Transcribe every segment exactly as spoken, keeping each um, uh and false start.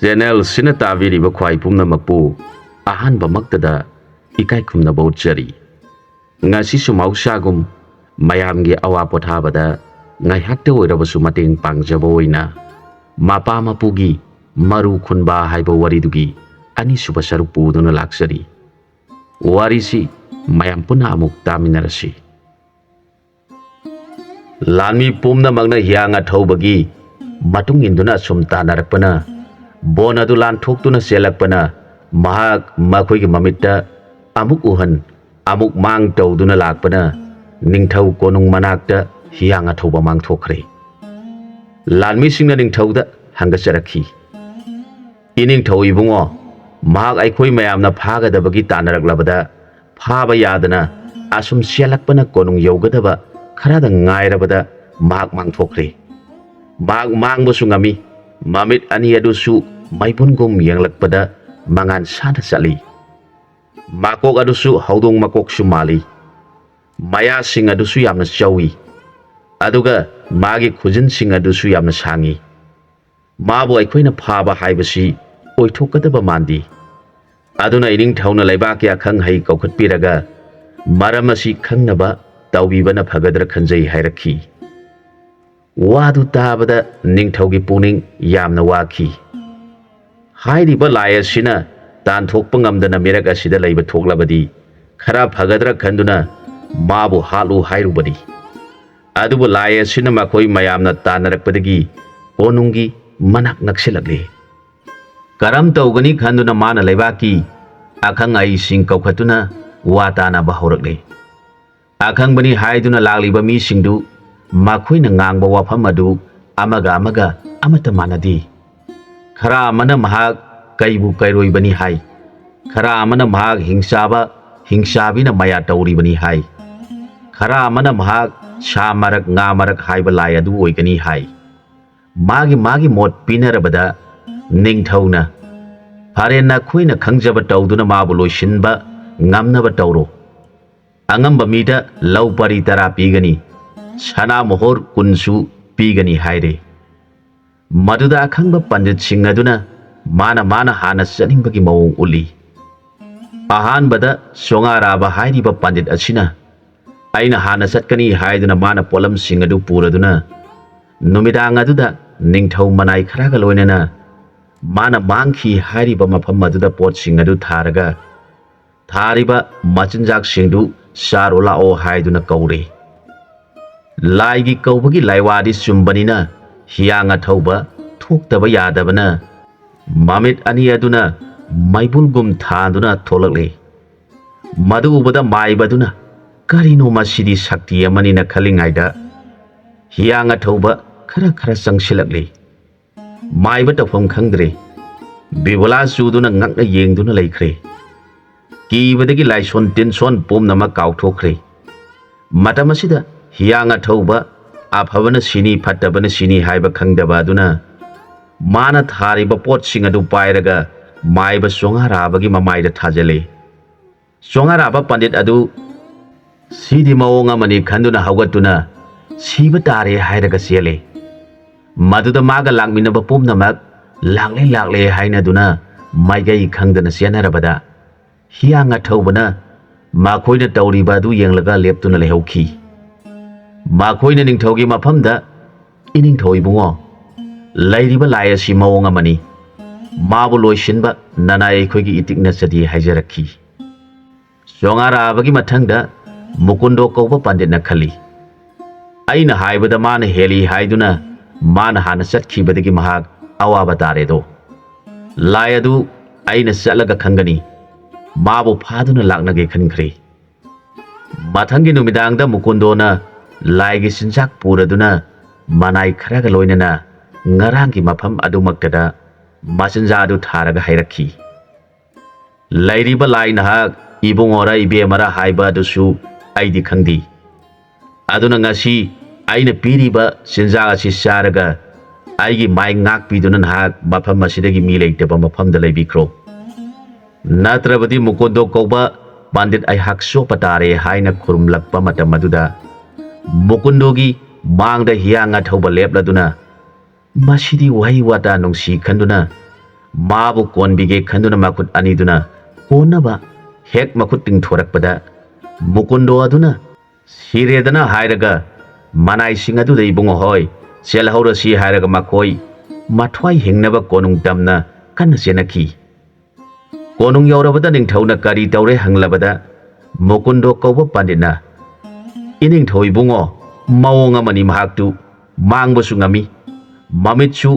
ꯆꯦꯅꯦꯜꯁꯤꯅ ꯇꯥꯕꯤꯔꯤꯕ ꯈ꯭ꯋꯥꯏ ꯄꯨꯝꯅꯃꯛꯄꯨ ꯑꯍꯥꯟꯕꯃꯛꯇꯗ ꯏꯀꯥꯏ ꯈꯨꯝꯅꯕ ꯎꯠꯆꯔꯤ꯫ ꯉꯁꯤꯁꯨ ꯃꯍꯧꯁꯥꯒꯨꯝ ꯃꯌꯥꯝꯒꯤ ꯑꯋꯥ ꯄꯣꯊꯥꯕꯗ ꯉꯥꯏꯍꯥꯛꯇ ꯑꯣꯏꯔꯕꯁꯨ ꯃꯇꯦꯡ ꯄꯥꯡꯖꯕ ꯑꯣꯏꯅ ꯃꯄꯥ ꯃꯄꯨꯒꯤ ꯃꯔꯨ ꯈꯨꯟꯕ ꯍꯥꯏꯕ ꯋꯥꯔꯤꯗꯨꯒꯤ ꯑꯅꯤꯁꯨꯕ ꯁꯔꯨꯛ ꯄꯨꯗꯨꯅ ꯂꯥꯛꯆꯔꯤ꯫ ꯋꯥꯔꯤꯁꯤ ꯃꯌꯥꯝ ꯄꯨꯟꯅ ꯑꯃꯨꯛ ꯇꯥꯃꯤꯟꯅꯔꯁꯤ꯫ ꯂꯥꯟꯃꯤ ꯄꯨꯝꯅꯃꯛꯅ ꯍꯤꯌꯥꯡ ꯑꯊꯧꯕꯒꯤ ꯃꯇꯨꯡ ꯏꯟꯗꯨꯅ ꯑꯁꯨꯝ ꯇꯥꯟꯅꯔꯛꯄꯅ, ꯕꯣꯟ ꯑꯗꯨ ꯂꯥꯟꯊꯣꯛꯇꯨꯅ ꯆꯦꯜꯂꯛꯄꯅ, ꯃꯍꯥꯛ ꯃꯈꯣꯏꯒꯤ ꯃꯃꯤꯠꯇ ꯑꯃꯨꯛ ꯎꯍꯟ, ꯑꯃꯨꯛ ꯃꯥꯡ ꯇꯧꯗꯨꯅ ꯂꯥꯛꯄꯅ, ꯅꯤꯡꯊꯧ ꯀꯣꯅꯨꯡ ꯃꯅꯥꯛꯇ ꯍꯤꯌꯥꯡ ꯑꯊꯧꯕ ꯃꯥꯡꯊꯣꯛꯈ꯭ꯔꯦ꯫ ꯂꯥꯟꯃꯤꯁꯤꯡꯅ ꯅꯤꯡꯊꯧꯗ ꯍꯪꯒꯠꯆꯔꯛꯈꯤ, "ꯏꯅꯤꯡꯊꯧ ꯏꯕꯨꯡꯉꯣ, ꯃꯍꯥꯛ ꯑꯩꯈꯣꯏ ꯃꯌꯥꯝꯅ ꯐꯥꯒꯗꯕꯒꯤ ꯇꯥꯟꯅꯔꯛꯂꯕꯗ, ꯐꯥꯕ ꯌꯥꯗꯅ ꯑꯁꯨꯝ ꯆꯦꯜꯂꯛꯄꯅ ꯀꯣꯅꯨꯡ ꯌꯧꯒꯗꯕ ꯈꯔꯗ ꯉꯥꯏꯔꯕꯗ ꯃꯍꯥꯛ ꯃꯥꯡꯊꯣꯛꯈ꯭ꯔꯦ꯫ ꯃꯍꯥꯛ ꯃꯥꯡꯕꯁꯨ ꯉꯝꯃꯤ, ꯃꯃꯤꯠ ꯑꯅꯤ ꯑꯗꯨꯁꯨ ꯃꯩꯕꯨꯟꯒꯨꯝ ꯌꯦꯡꯂꯛꯄꯗ ꯃꯉꯥꯟ ꯁꯥꯅ ꯆꯠꯂꯤ꯫ ꯃꯀꯣꯛ ꯑꯗꯨꯁꯨ ꯍꯧꯗꯣꯡ ꯃꯀꯣꯛꯁꯨ ꯃꯥꯜꯂꯤ꯫ ꯃꯌꯥꯁꯤꯡ ꯑꯗꯨꯁꯨ ꯌꯥꯝꯅ ꯆꯧꯏ, ꯑꯗꯨꯒ ꯃꯥꯒꯤ ꯈꯨꯖꯤꯟꯁꯤꯡ ꯑꯗꯨꯁꯨ ꯌꯥꯝꯅ ꯁꯥꯡꯏ꯫ ꯃꯥꯕꯨ ꯑꯩꯈꯣꯏꯅ ꯐꯥꯕ ꯍꯥꯏꯕꯁꯤ ꯑꯣꯏꯊꯣꯛꯀꯗꯕ ꯃꯥꯟꯗꯦ꯫ ꯑꯗꯨꯅ ꯏꯅꯤꯡꯊꯧꯅ ꯂꯩꯕꯥꯛꯀꯤ ꯑꯈꯪ ꯑꯍꯩ ꯀꯧꯈꯠꯄꯤꯔꯒ ꯃꯔꯝ ꯑꯁꯤ ꯈꯪꯅꯕ ꯇꯧꯕꯤꯕꯅ ꯐꯒꯗ꯭ꯔꯥ ꯈꯟꯖꯩ" ꯍꯥꯏꯔꯛꯈꯤ꯫ ꯋꯥꯗꯨ ꯇꯥꯕꯗ ꯅꯤꯡꯊꯧꯒꯤ ꯄꯨꯛꯅꯤꯡ ꯌꯥꯝꯅ ꯋꯥꯈꯤ꯫ ꯍꯥꯏꯔꯤꯕ ꯂꯥꯏ ꯑꯁꯤꯅ ꯇꯥꯟꯊꯣꯛꯄ ꯉꯝꯗꯅ ꯃꯤꯔꯛ ꯑꯁꯤꯗ ꯂꯩꯕ ꯊꯣꯛꯂꯕꯗꯤ ꯈꯔ ꯐꯒꯗ꯭ꯔꯥ ꯈꯟꯗꯨꯅ ꯃꯥꯕꯨ ꯍꯥꯠꯂꯨ ꯍꯥꯏꯔꯨꯕꯅꯤ꯫ ꯑꯗꯨꯕꯨ ꯂꯥꯏ ꯑꯁꯤꯅ ꯃꯈꯣꯏ ꯃꯌꯥꯝꯅ ꯇꯥꯟꯅꯔꯛꯄꯗꯒꯤ ꯀꯣꯅꯨꯡꯒꯤ ꯃꯅꯥꯛ ꯅꯛꯁꯤꯜꯂꯛꯂꯦ꯫ ꯀꯔꯝ ꯇꯧꯒꯅꯤ ꯈꯟꯗꯨꯅ ꯃꯥꯅ ꯂꯩꯕꯥꯛꯀꯤ ꯑꯈꯪ ꯑꯍꯩꯁꯤꯡ ꯀꯧꯈꯠꯇꯨꯅ ꯋꯥ ꯇꯥꯅꯕ ꯍꯧꯔꯛꯂꯦ꯫ ꯑꯈꯪꯕꯅꯤ ꯍꯥꯏꯗꯨꯅ ꯂꯥꯛꯂꯤꯕ ꯃꯤꯁꯤꯡꯗꯨ ꯃꯈꯣꯏꯅ ꯉꯥꯡꯕ ꯋꯥꯐꯝ ꯑꯗꯨ ꯑꯃꯒ ꯑꯃꯒ ꯑꯃꯠꯇ ꯃꯥꯟꯅꯗꯦ꯫ ꯈꯔ ꯑꯃꯅ ꯃꯍꯥꯛ ꯀꯩꯕꯨ ꯀꯩꯔꯣꯏꯕꯅꯤ ꯍꯥꯏ, ꯈꯔ ꯑꯃꯅ ꯃꯍꯥꯛ ꯍꯤꯡꯆꯥꯕ ꯍꯤꯡꯆꯥꯕꯤꯅ ꯃꯌꯥ ꯇꯧꯔꯤꯕꯅꯤ ꯍꯥꯏ, ꯈꯔ ꯑꯃꯅ ꯃꯍꯥꯛ ꯁꯥ ꯃꯔꯛ ꯉꯥ ꯃꯔꯛ ꯍꯥꯏꯕ ꯂꯥꯏ ꯑꯗꯨ ꯑꯣꯏꯒꯅꯤ ꯍꯥꯏ꯫ ꯃꯥꯒꯤ ꯃꯥꯒꯤ ꯃꯣꯠ ꯄꯤꯅꯔꯕꯗ ꯅꯤꯡꯊꯧꯅ, "ꯐꯔꯦ, ꯅꯈꯣꯏꯅ ꯈꯪꯖꯕ ꯇꯧꯗꯨꯅ ꯃꯥꯕꯨ ꯂꯣꯏꯁꯤꯟꯕ ꯉꯝꯅꯕ ꯇꯧꯔꯣ꯫ ꯑꯉꯝꯕ ꯃꯤꯗ ꯂꯧ ꯄꯔꯤ ꯇꯔꯥ ꯄꯤꯒꯅꯤ, ꯁꯅꯥ ꯃꯣꯍꯣꯔ ꯀꯨꯟꯁꯨ ꯄꯤꯒꯅꯤ" ꯍꯥꯏꯔꯦ꯫ ꯃꯗꯨꯗ ꯑꯈꯪꯕ ꯄꯟꯗꯤꯠꯁꯤꯡ ꯑꯗꯨꯅ ꯃꯥꯅ ꯃꯥꯅ ꯍꯥꯟꯅ ꯆꯠꯅꯤꯡꯕꯒꯤ ꯃꯑꯣꯡ ꯎꯠꯂꯤ꯫ ꯑꯍꯥꯟꯕꯗ ꯁꯣꯉꯥꯔꯥꯕ ꯍꯥꯏꯔꯤꯕ ꯄꯟꯗꯤꯠ ꯑꯁꯤꯅ ꯑꯩꯅ ꯍꯥꯟꯅ ꯆꯠꯀꯅꯤ ꯍꯥꯏꯗꯨꯅ ꯃꯥꯅ ꯄꯣꯠꯂꯝꯁꯤꯡ ꯑꯗꯨ ꯄꯨꯔꯗꯨꯅ ꯅꯨꯃꯤꯗꯥꯡ ꯑꯗꯨꯗ ꯅꯤꯡꯊꯧ ꯃꯅꯥꯏ ꯈꯔꯒ ꯂꯣꯏꯅꯅ ꯃꯥꯅ ꯃꯥꯡꯈꯤ ꯍꯥꯏꯔꯤꯕ ꯃꯐꯝ ꯑꯗꯨꯗ ꯄꯣꯠꯁꯤꯡ ꯑꯗꯨ ꯊꯥꯔꯒ ꯊꯥꯔꯤꯕ ꯃꯆꯤꯟꯖꯥꯛꯁꯤꯡꯗꯨ ꯆꯥꯔꯣ ꯂꯥꯛꯑꯣ ꯍꯥꯏꯗꯨꯅ ꯀꯧꯔꯦ꯫ ꯂꯥꯏꯒꯤ ꯀꯧꯕꯒꯤ ꯂꯥꯏꯋꯥꯗꯤ ꯆꯨꯝꯕꯅꯤꯅ ꯍꯤꯌꯥꯡ ꯑꯊꯧꯕ ꯊꯣꯛꯇꯕ ꯌꯥꯗꯕꯅ ꯃꯃꯤꯠ ꯑꯅꯤ ꯑꯗꯨꯅ ꯃꯩꯕꯨꯜꯒꯨꯝ ꯊꯥꯟꯗꯨꯅ ꯊꯣꯛꯂꯛꯂꯦ꯫ ꯃꯗꯨ ꯎꯕꯗ ꯃꯥꯏꯕꯗꯨꯅ "ꯀꯔꯤꯅꯣ ꯃꯁꯤꯗꯤ ꯁꯛꯇꯤ ꯑꯃꯅꯤꯅ" ꯈꯜꯂꯤꯉꯩꯗ ꯍꯤꯌꯥꯡ ꯑꯊꯧꯕ ꯈꯔ ꯈꯔ ꯆꯪꯁꯤꯜꯂꯛꯂꯤ꯫ ꯃꯥꯏꯕ ꯇꯧꯐꯝ ꯈꯪꯗ꯭ꯔꯦ꯫ ꯕꯤꯕꯨꯂꯥ ꯆꯨꯗꯨꯅ ꯉꯛꯅ ꯌꯦꯡꯗꯨꯅ ꯂꯩꯈ꯭ꯔꯦ꯫ ꯀꯤꯕꯗꯒꯤ ꯂꯥꯏꯁꯣꯟ ꯇꯤꯟꯁꯣꯟ ꯄꯨꯝꯅꯃꯛ ꯀꯥꯎꯊꯣꯛꯈ꯭ꯔꯦ꯫ ꯃꯇꯝ ꯑꯁꯤꯗ ꯍꯤꯌꯥꯡ ꯑꯊꯧꯕ ꯑꯐꯕꯅ ꯁꯤꯅꯤ ꯐꯠꯇꯕꯅ ꯁꯤꯅꯤ ꯍꯥꯏꯕ ꯈꯪꯗꯕ ꯑꯗꯨꯅ ꯃꯥꯅ ꯊꯥꯔꯤꯕ ꯄꯣꯠꯁꯤꯡ ꯑꯗꯨ ꯄꯥꯏꯔꯒ ꯃꯥꯏꯕ ꯆꯣꯉꯥꯔꯥꯕꯒꯤ ꯃꯃꯥꯏꯗ ꯊꯥꯖꯤꯜꯂꯤ꯫ ꯆꯣꯉꯥꯔꯥꯕ ꯄꯟꯗꯤꯠ ꯑꯗꯨ ꯁꯤꯗꯤ ꯃꯑꯣꯡ ꯑꯃꯅꯤ ꯈꯟꯗꯨꯅ ꯍꯧꯒꯠꯇꯨꯅ "ꯁꯤꯕ ꯇꯥꯔꯦ" ꯍꯥꯏꯔꯒ ꯆꯦꯜꯂꯤ꯫ ꯃꯗꯨꯗ ꯃꯥꯒ ꯂꯥꯛꯃꯤꯟꯅꯕ ꯄꯨꯝꯅꯃꯛ "ꯂꯥꯛꯂꯦ, ꯂꯥꯛꯂꯦ" ꯍꯥꯏꯅꯗꯨꯅ ꯃꯥꯏꯀꯩ ꯈꯪꯗꯅ ꯆꯦꯟꯅꯔꯕꯗ ꯍꯤꯌꯥꯡ ꯑꯊꯧꯕꯅ ꯃꯈꯣꯏꯅ ꯇꯧꯔꯤꯕ ꯑꯗꯨ ꯌꯦꯡꯂꯒ ꯂꯦꯞꯇꯨꯅ ꯂꯩꯍꯧꯈꯤ꯫ ꯃꯈꯣꯏꯅ ꯅꯤꯡꯊꯧꯒꯤ ꯃꯐꯝꯗ "ꯏꯅꯤꯡꯊꯧ ꯏꯕꯨꯡꯉꯣ, ꯂꯩꯔꯤꯕ ꯂꯥꯏ ꯑꯁꯤ ꯃꯑꯣꯡ ꯑꯃꯅꯤ꯫ ꯃꯥꯕꯨ ꯂꯣꯏꯁꯤꯟꯕ ꯅꯅꯥꯏ ꯑꯩꯈꯣꯏꯒꯤ ꯏꯇꯤꯛ ꯅꯠꯆꯗꯦ" ꯍꯥꯏꯖꯔꯛꯈꯤ꯫ ꯆꯣꯉꯥꯔꯥꯕꯒꯤ ꯃꯊꯪꯗ ꯃꯨꯀꯨꯟꯗꯣ ꯀꯧꯕ ꯄꯟꯗꯤꯠꯅ ꯈꯜꯂꯤ, "ꯑꯩꯅ ꯍꯥꯏꯕꯗ ꯃꯥꯅ ꯍꯦꯜꯂꯤ" ꯍꯥꯏꯗꯨꯅ ꯃꯥꯅ ꯍꯥꯟꯅ ꯆꯠꯈꯤꯕꯗꯒꯤ ꯃꯍꯥꯛ ꯑꯋꯥꯕ ꯇꯥꯔꯦꯗꯣ꯫ "ꯂꯥꯏ ꯑꯗꯨ ꯑꯩꯅ ꯆꯠꯂꯒ ꯈꯪꯒꯅꯤ꯫ ꯃꯥꯕꯨ ꯐꯥꯗꯨꯅ ꯂꯥꯛꯅꯒꯦ" ꯈꯟꯈ꯭ꯔꯦ꯫ ꯃꯊꯪꯒꯤ ꯅꯨꯃꯤꯗꯥꯡꯗ ꯃꯨꯀꯨꯟꯗꯣꯅ ꯂꯥꯏꯒꯤ ꯆꯤꯟꯖꯥꯛ ꯄꯨꯔꯗꯨꯅ ꯃꯅꯥꯏ ꯈꯔꯒ ꯂꯣꯏꯅꯅ ꯉꯔꯥꯡꯒꯤ ꯃꯐꯝ ꯑꯗꯨꯃꯛꯇꯗ ꯃꯆꯤꯟꯖꯥꯛ ꯑꯗꯨ ꯊꯥꯔꯒ ꯍꯥꯏꯔꯛꯈꯤ, "ꯂꯩꯔꯤꯕ ꯂꯥꯏ ꯅꯍꯥꯛ ꯏꯕꯨꯡꯉꯣꯔ ꯏꯕꯦꯝꯃꯔ ꯍꯥꯏꯕ ꯑꯗꯨꯁꯨ ꯑꯩꯗꯤ ꯈꯪꯗꯦ꯫ ꯑꯗꯨꯅ ꯉꯁꯤ ꯑꯩꯅ ꯄꯤꯔꯤꯕ ꯆꯤꯟꯖꯥꯛ ꯑꯁꯤ ꯆꯥꯔꯒ ꯑꯩꯒꯤ ꯃꯥꯏ ꯉꯥꯛꯄꯤꯗꯨꯅ ꯅꯍꯥꯛ ꯃꯐꯝ ꯑꯁꯤꯗꯒꯤ ꯃꯤ ꯂꯩꯇꯕ ꯃꯐꯝꯗ ꯂꯩꯕꯤꯈ꯭ꯔꯣ꯫ ꯅꯠꯇ꯭ꯔꯕꯗꯤ ꯃꯨꯀꯨꯟꯗꯣ ꯀꯧꯕ ꯄꯟꯗꯤꯠ ꯑꯩꯍꯥꯛ ꯆꯣꯞꯄ ꯇꯥꯔꯦ" ꯍꯥꯏꯅ ꯈꯨꯔꯨꯝꯂꯛꯄ ꯃꯇꯝ ꯑꯗꯨꯗ ꯃꯨꯀꯨꯟꯗꯣꯒꯤ ꯃꯥꯡꯗ ꯍꯤꯌꯥꯡ ꯑꯊꯧꯕ ꯂꯦꯞꯂꯗꯨꯅ "ꯃꯁꯤꯗꯤ ꯋꯥꯍꯩ ꯋꯥꯇꯥ ꯅꯨꯡꯁꯤ" ꯈꯟꯗꯨꯅ ꯃꯥꯕꯨ ꯀꯣꯟꯕꯤꯒꯦ ꯈꯟꯗꯨꯅ ꯃꯈꯨꯠ ꯑꯅꯤꯗꯨꯅ ꯀꯣꯟꯅꯕ ꯍꯦꯛ ꯃꯈꯨꯠ ꯇꯤꯡꯊꯣꯔꯛꯄꯗ, ꯃꯨꯀꯨꯟꯗꯣ ꯑꯗꯨꯅ "ꯁꯤꯔꯦꯗꯅ" ꯍꯥꯏꯔꯒ ꯃꯅꯥꯏꯁꯤꯡ ꯑꯗꯨꯗ "ꯏꯕꯨꯡꯉꯣ ꯍꯣꯏ, ꯆꯦꯜꯍꯧꯔꯁꯤ" ꯍꯥꯏꯔꯒ ꯃꯈꯣꯏ ꯃꯊ꯭ꯋꯥꯏ ꯍꯤꯡꯅꯕ ꯀꯣꯅꯨꯡ ꯇꯝꯅ ꯀꯟꯅ ꯆꯦꯟꯅꯈꯤ꯫ ꯀꯣꯅꯨꯡ ꯌꯧꯔꯕꯗ ꯅꯤꯡꯊꯧꯅ ꯀꯔꯤ ꯇꯧꯔꯦ ꯍꯪꯂꯕꯗ, ꯃꯨꯀꯨꯟꯗꯣ ꯀꯧꯕ ꯄꯟꯗꯤꯠꯅ, "ꯏꯅꯤꯡꯊꯧ ꯏꯕꯨꯡꯉꯣ, ꯃꯑꯣꯡ ꯑꯃꯅꯤ ꯃꯍꯥꯛꯇꯨ, ꯃꯥꯡꯕꯁꯨ ꯉꯝꯃꯤ, ꯃꯃꯤꯠꯁꯨ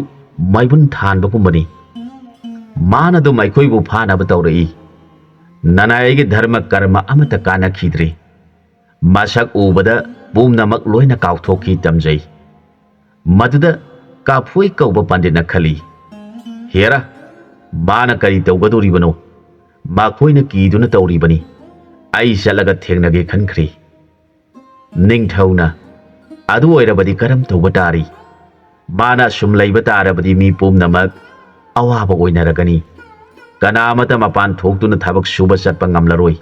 ꯃꯩꯕꯨꯟ ꯊꯥꯟꯕꯒꯨꯝꯕꯅꯤ꯫ ꯃꯥꯅ ꯑꯗꯨꯝ ꯑꯩꯈꯣꯏꯕꯨ ꯐꯥꯅꯕ ꯇꯧꯔꯛꯏ꯫ ꯅꯅꯥꯏ ꯑꯩꯒꯤ ꯙꯔꯃ ꯀꯔꯃ ꯑꯃꯠꯇ ꯀꯥꯟꯅꯈꯤꯗ꯭ꯔꯦ꯫ ꯃꯁꯛ ꯎꯕꯗ ꯄꯨꯝꯅꯃꯛ ꯂꯣꯏꯅ ꯀꯥꯎꯊꯣꯛꯈꯤ ꯇꯝꯖꯩ"꯫ ꯃꯗꯨꯗ ꯀꯥꯐꯣꯏ ꯀꯧꯕ ꯄꯟꯗꯤꯠꯅ ꯈꯜꯂꯤ, "ꯍꯦꯔꯥ, ꯃꯥꯅ ꯀꯔꯤ ꯇꯧꯒꯗꯧꯔꯤꯕꯅꯣ? ꯃꯈꯣꯏꯅ ꯀꯤꯗꯨꯅ ꯇꯧꯔꯤꯕꯅꯤ꯫ ꯑꯩ ꯆꯠꯂꯒ ꯊꯦꯡꯅꯒꯦ" ꯈꯟꯈ꯭ꯔꯦ꯫ ꯅꯤꯡꯊꯧꯅ, "ꯑꯗꯨ ꯑꯣꯏꯔꯕꯗꯤ ꯀꯔꯝ ꯇꯧꯕ ꯇꯥꯔꯤ? ꯃꯥꯅ ꯑꯁꯨꯝ ꯂꯩꯕ ꯇꯥꯔꯕꯗꯤ ꯃꯤ ꯄꯨꯝꯅꯃꯛ ꯑꯋꯥꯕ ꯑꯣꯏꯅꯔꯒꯅꯤ꯫ ꯀꯅꯥ ꯑꯃꯠꯇ ꯃꯄꯥꯟ ꯊꯣꯛꯇꯨꯅ ꯊꯕꯛ ꯁꯨꯕ ꯆꯠꯄ ꯉꯝꯂꯔꯣꯏ꯫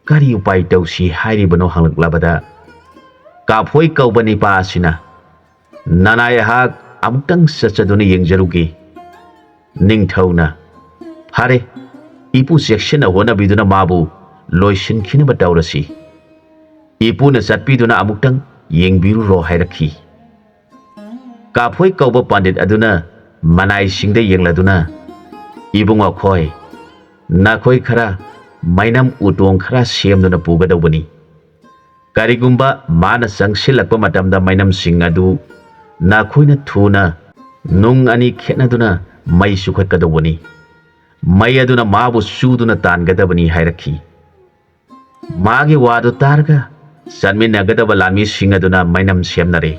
ꯀꯔꯤ ꯎꯄꯥꯏ ꯇꯧꯁꯤ ꯍꯥꯏꯔꯤꯕꯅꯣ?" ꯍꯪꯂꯛꯂꯕꯗ, ꯀꯥꯐꯣꯏ ꯀꯧꯕ ꯅꯤꯄꯥ ꯑꯁꯤꯅ, "ꯅꯅꯥꯏ ꯑꯩꯍꯥꯛ ꯑꯃꯨꯛꯇꯪ ꯆꯠꯆꯗꯨꯅ ꯌꯦꯡꯖꯔꯨꯒꯦ"꯫ ꯅꯤꯡꯊꯧꯅ, "ꯐꯔꯦ, ꯏꯄꯨ ꯆꯦꯛꯁꯤꯟꯅ ꯍꯣꯠꯅꯕꯤꯗꯨꯅ ꯃꯥꯕꯨ ꯂꯣꯏꯁꯤꯟꯈꯤꯅꯕ ꯇꯧꯔꯁꯤ꯫ ꯏꯄꯨꯅ ꯆꯠꯄꯤꯗꯨꯅ ꯑꯃꯨꯛꯇꯪ ꯌꯦꯡꯕꯤꯔꯨꯔꯣ" ꯍꯥꯏꯔꯛꯈꯤ꯫ ꯀꯥꯐꯣꯏ ꯀꯧꯕ ꯄꯟꯗꯤꯠ ꯑꯗꯨꯅ ꯃꯅꯥꯏꯁꯤꯡꯗ ꯌꯦꯡꯂꯗꯨꯅ, "ꯏꯕꯨꯡꯉꯣ ꯈꯣꯏ, ꯅꯈꯣꯏ ꯈꯔ ꯃꯩꯅꯝ ꯎꯇꯣꯡ ꯈꯔ ꯁꯦꯝꯗꯨꯅ ꯄꯨꯒꯗꯧꯕꯅꯤ꯫ ꯀꯔꯤꯒꯨꯝꯕ ꯃꯥꯅ ꯆꯪꯁꯤꯜꯂꯛꯄ ꯃꯇꯝꯗ ꯃꯩꯅꯝꯁꯤꯡ ꯑꯗꯨ ꯅꯈꯣꯏꯅ ꯊꯨꯅ ꯅꯨꯡ ꯑꯅꯤ ꯈꯦꯠꯅꯗꯨꯅ ꯃꯩ ꯆꯨꯈꯠꯀꯗꯧꯕꯅꯤ꯫ ꯃꯩ ꯑꯗꯨꯅ ꯃꯥꯕꯨ ꯆꯨꯗꯨꯅ ꯇꯥꯟꯒꯗꯕꯅꯤ" ꯍꯥꯏꯔꯛꯈꯤ꯫ ꯃꯥꯒꯤ ꯋꯥꯗꯨ ꯇꯥꯔꯒ ꯆꯠꯃꯤꯟꯅꯒꯗꯕ ꯂꯥꯟꯃꯤꯁꯤꯡ ꯑꯗꯨꯅ ꯃꯩꯅꯝ ꯁꯦꯝꯅꯔꯦ꯫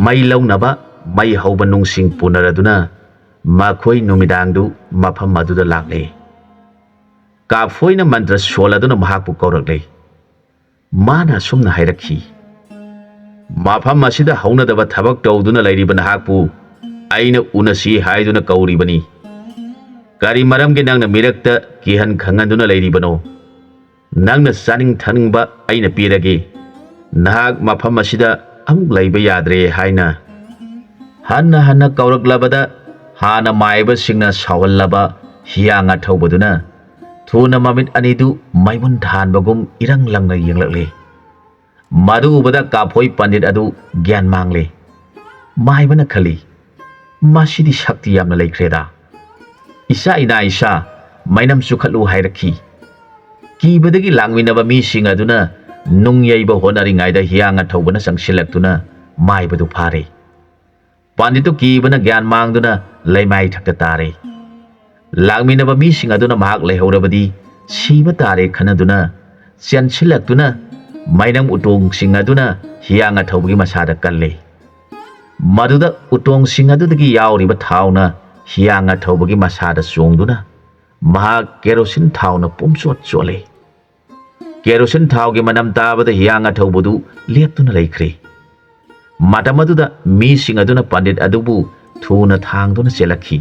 ꯃꯩ ꯂꯧꯅꯕ ꯃꯩ ꯍꯧꯕ ꯅꯨꯡꯁꯤꯡ ꯄꯨꯅꯔꯗꯨꯅ ꯃꯈꯣꯏ ꯅꯨꯃꯤꯗꯥꯡꯗꯨ ꯃꯐꯝ ꯑꯗꯨꯗ ꯂꯥꯛꯂꯦ꯫ ꯀꯥꯐꯣꯏꯅ ꯃꯟꯇ꯭ꯔ ꯁꯣꯜꯂꯗꯨꯅ ꯃꯍꯥꯛꯄꯨ ꯀꯧꯔꯛꯂꯦ꯫ ꯃꯥꯅ ꯑꯁꯨꯝꯅ ꯍꯥꯏꯔꯛꯈꯤ, "ꯃꯐꯝ ꯑꯁꯤꯗ ꯍꯧꯅꯗꯕ ꯊꯕꯛ ꯇꯧꯗꯨꯅ ꯂꯩꯔꯤꯕ ꯅꯍꯥꯛꯄꯨ ꯑꯩꯅ ꯎꯅꯁꯤ ꯍꯥꯏꯗꯨꯅ ꯀꯧꯔꯤꯕꯅꯤ꯫ ꯀꯔꯤ ꯃꯔꯝꯒꯤ ꯅꯪꯅ ꯃꯤꯔꯛꯇ ꯀꯤꯍꯟ ꯈꯪꯍꯟꯗꯨꯅ ꯂꯩꯔꯤꯕꯅꯣ? ꯅꯪꯅ ꯆꯥꯅꯤꯡ ꯊꯛꯅꯤꯡꯕ ꯑꯩꯅ ꯄꯤꯔꯒꯦ꯫ ꯅꯍꯥꯛ ꯃꯐꯝ ꯑꯁꯤꯗ ꯑꯃꯨꯛ ꯂꯩꯕ ꯌꯥꯗ꯭ꯔꯦ" ꯍꯥꯏꯅ ꯍꯟꯅ ꯍꯟꯅ ꯀꯧꯔꯛꯂꯕꯗ ꯍꯥꯟꯅ ꯃꯥꯏꯕꯁꯤꯡꯅ ꯁꯥꯎꯍꯜꯂꯕ ꯍꯤꯌꯥꯡ ꯑꯊꯧꯕꯗꯨꯅ ꯊꯨꯅ ꯃꯃꯤꯠ ꯑꯅꯤꯗꯨ ꯃꯩꯕꯨꯟ ꯊꯥꯟꯕꯒꯨꯝ ꯏꯔꯪ ꯂꯪꯅ ꯌꯦꯡꯂꯛꯂꯦ꯫ ꯃꯗꯨ ꯎꯕꯗ ꯀꯥꯐꯣꯏ ꯄꯟꯗꯤꯠ ꯑꯗꯨ ꯒ꯭ꯌꯥꯟ ꯃꯥꯡꯂꯦ꯫ ꯃꯥꯏꯕꯅ ꯈꯜꯂꯤ, "ꯃꯁꯤꯗꯤ ꯁꯛꯇꯤ ꯌꯥꯝꯅ ꯂꯩꯈ꯭ꯔꯦꯗ꯫ ꯏꯆꯥ ꯏꯅꯥ ꯏꯆꯥ, ꯃꯩꯅꯝ ꯆꯨꯈꯠꯂꯨ" ꯍꯥꯏꯔꯛꯈꯤ꯫ ꯀꯤꯕꯗꯒꯤ ꯂꯥꯡꯃꯤꯟꯅꯕ ꯃꯤꯁꯤꯡ ꯑꯗꯨꯅ ꯅꯨꯡ ꯌꯩꯕ ꯍꯣꯠꯅꯔꯤꯉꯩꯗ ꯍꯤꯌꯥꯡ ꯑꯊꯧꯕꯅ ꯆꯪꯁꯤꯜꯂꯛꯇꯨꯅ ꯃꯥꯏꯕꯗꯨ ꯐꯥꯔꯦ꯫ ꯄꯟꯗꯤꯠꯇꯨ ꯀꯤꯕꯅ ꯒ꯭ꯌꯥꯟ ꯃꯥꯡꯗꯨꯅ ꯂꯩꯃꯥꯏ ꯊꯛꯇ ꯇꯥꯔꯦ꯫ ꯂꯥꯛꯃꯤꯟꯅꯕ ꯃꯤꯁꯤꯡ ꯑꯗꯨꯅ ꯃꯍꯥꯛ ꯂꯩꯍꯧꯔꯕꯗꯤ ꯁꯤꯕ ꯇꯥꯔꯦ ꯈꯟꯅꯗꯨꯅ ꯆꯦꯟꯁꯤꯜꯂꯛꯇꯨꯅ ꯃꯩꯅꯝ ꯎꯇꯣꯡꯁꯤꯡ ꯑꯗꯨꯅ ꯍꯤꯌꯥꯡ ꯑꯊꯧꯕꯒꯤ ꯃꯁꯥꯗ ꯀꯜꯂꯦ꯫ ꯃꯗꯨꯗ ꯎꯇꯣꯡꯁꯤꯡ ꯑꯗꯨꯗꯒꯤ ꯌꯥꯎꯔꯤꯕ ꯊꯥꯎꯅ ꯍꯤꯌꯥꯡ ꯑꯊꯧꯕꯒꯤ ꯃꯁꯥꯗ ꯆꯣꯡꯗꯨꯅ ꯃꯍꯥꯛ ꯀꯦꯔꯣꯁꯤꯟ ꯊꯥꯎꯅ ꯄꯨꯝꯆꯣꯠ ꯆꯣꯠꯂꯦ꯫ ꯀꯦꯔꯣꯁꯤꯟ ꯊꯥꯎꯒꯤ ꯃꯅꯝ ꯇꯥꯕꯗ ꯍꯤꯌꯥꯡ ꯑꯊꯧꯕꯗꯨ ꯂꯦꯞꯇꯨꯅ ꯂꯩꯈ꯭ꯔꯦ꯫ ꯃꯇꯝ ꯑꯗꯨꯗ ꯃꯤꯁꯤꯡ ꯑꯗꯨꯅ ꯄꯟꯗꯤꯠ ꯑꯗꯨꯕꯨ ꯊꯨꯅ ꯊꯥꯡꯗꯨꯅ ꯆꯦꯜꯂꯛꯈꯤ꯫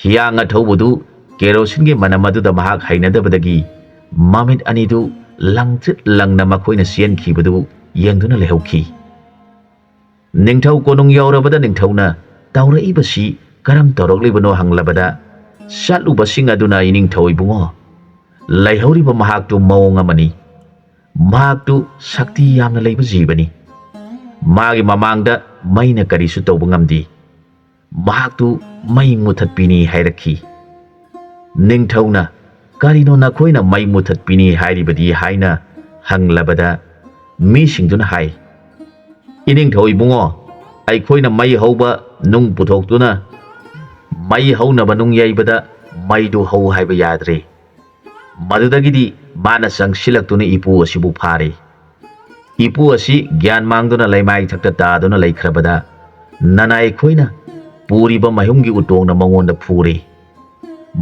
ꯍꯤꯌꯥꯡ ꯑꯊꯧꯕꯗꯨ ꯀꯦꯔꯣꯁꯤꯟꯒꯤ ꯃꯅꯝ ꯑꯗꯨꯗ ꯃꯍꯥꯛ ꯍꯩꯅꯗꯕꯗꯒꯤ ꯃꯃꯤꯠ ꯑꯅꯤꯗꯨ ꯂꯪꯇ꯭ꯔꯤꯛ ꯂꯪꯅ ꯃꯈꯣꯏꯅ ꯆꯦꯟꯈꯤꯕꯗꯨ ꯌꯦꯡꯗꯨꯅ ꯂꯩꯍꯧꯈꯤ꯫ ꯅꯤꯡꯊꯧ ꯀꯣꯅꯨꯡ ꯌꯧꯔꯕꯗ ꯅꯤꯡꯊꯧꯅ ꯇꯧꯔꯛꯏꯕꯁꯤ ꯀꯔꯝ ꯇꯧꯔꯛꯂꯤꯕꯅꯣ ꯍꯪꯂꯕꯗ, ꯆꯠꯂꯨꯕꯁꯤꯡ ꯑꯗꯨꯅ, "ꯏꯅꯤꯡꯊꯧ ꯏꯕꯨꯡꯉꯣ, ꯂꯩꯍꯧꯔꯤꯕ ꯃꯍꯥꯛꯇꯨ ꯃꯑꯣꯡ ꯑꯃꯅꯤ꯫ ꯃꯍꯥꯛꯇꯨ ꯁꯛꯇꯤ ꯌꯥꯝꯅ ꯂꯩꯕ ꯖꯤꯕꯅꯤ꯫ ꯃꯥꯒꯤ ꯃꯃꯥꯡꯗ ꯃꯩꯅ ꯀꯔꯤꯁꯨ ꯇꯧꯕ ꯉꯝꯗꯦ꯫ ꯃꯍꯥꯛꯇꯨ ꯃꯩ ꯃꯨꯊꯠꯄꯤꯅꯤ" ꯍꯥꯏꯔꯛꯈꯤ꯫ ꯅꯤꯡꯊꯧꯅ, "ꯀꯔꯤꯅꯣ ꯅꯈꯣꯏꯅ ꯃꯩ ꯃꯨꯊꯠꯄꯤꯅꯤ ꯍꯥꯏꯔꯤꯕꯗꯤ?" ꯍꯥꯏꯅ ꯍꯪꯂꯕꯗ, ꯃꯤꯁꯤꯡꯗꯨꯅ ꯍꯥꯏ, "ꯏꯅꯤꯡꯊꯧ ꯏꯕꯨꯡꯉꯣ, ꯑꯩꯈꯣꯏꯅ ꯃꯩ ꯍꯧꯕ ꯅꯨꯡ ꯄꯨꯊꯣꯛꯇꯨꯅ ꯃꯩ ꯍꯧꯅꯕ ꯅꯨꯡ ꯌꯩꯕꯗ ꯃꯩꯗꯨ ꯍꯧ ꯍꯥꯏꯕ ꯌꯥꯗ꯭ꯔꯦ꯫ ꯃꯗꯨꯗꯒꯤꯗꯤ ꯃꯥꯅ ꯆꯪꯁꯤꯜꯂꯛꯇꯨꯅ ꯏꯄꯨ ꯑꯁꯤꯕꯨ ꯐꯥꯔꯦ꯫ ꯏꯄꯨ ꯑꯁꯤ ꯒ꯭ꯌꯥꯟ ꯃꯥꯡꯗꯨꯅ ꯂꯩꯃꯥꯏ ꯊꯛꯇ ꯇꯥꯗꯨꯅ ꯂꯩꯈ꯭ꯔꯕꯗ, ꯅꯅꯥꯏ ꯑꯩꯈꯣꯏꯅ ꯄꯨꯔꯤꯕ ꯃꯩꯍꯨꯝꯒꯤ ꯎꯇꯣꯡꯅ ꯃꯉꯣꯟꯗ ꯐꯨꯔꯦ꯫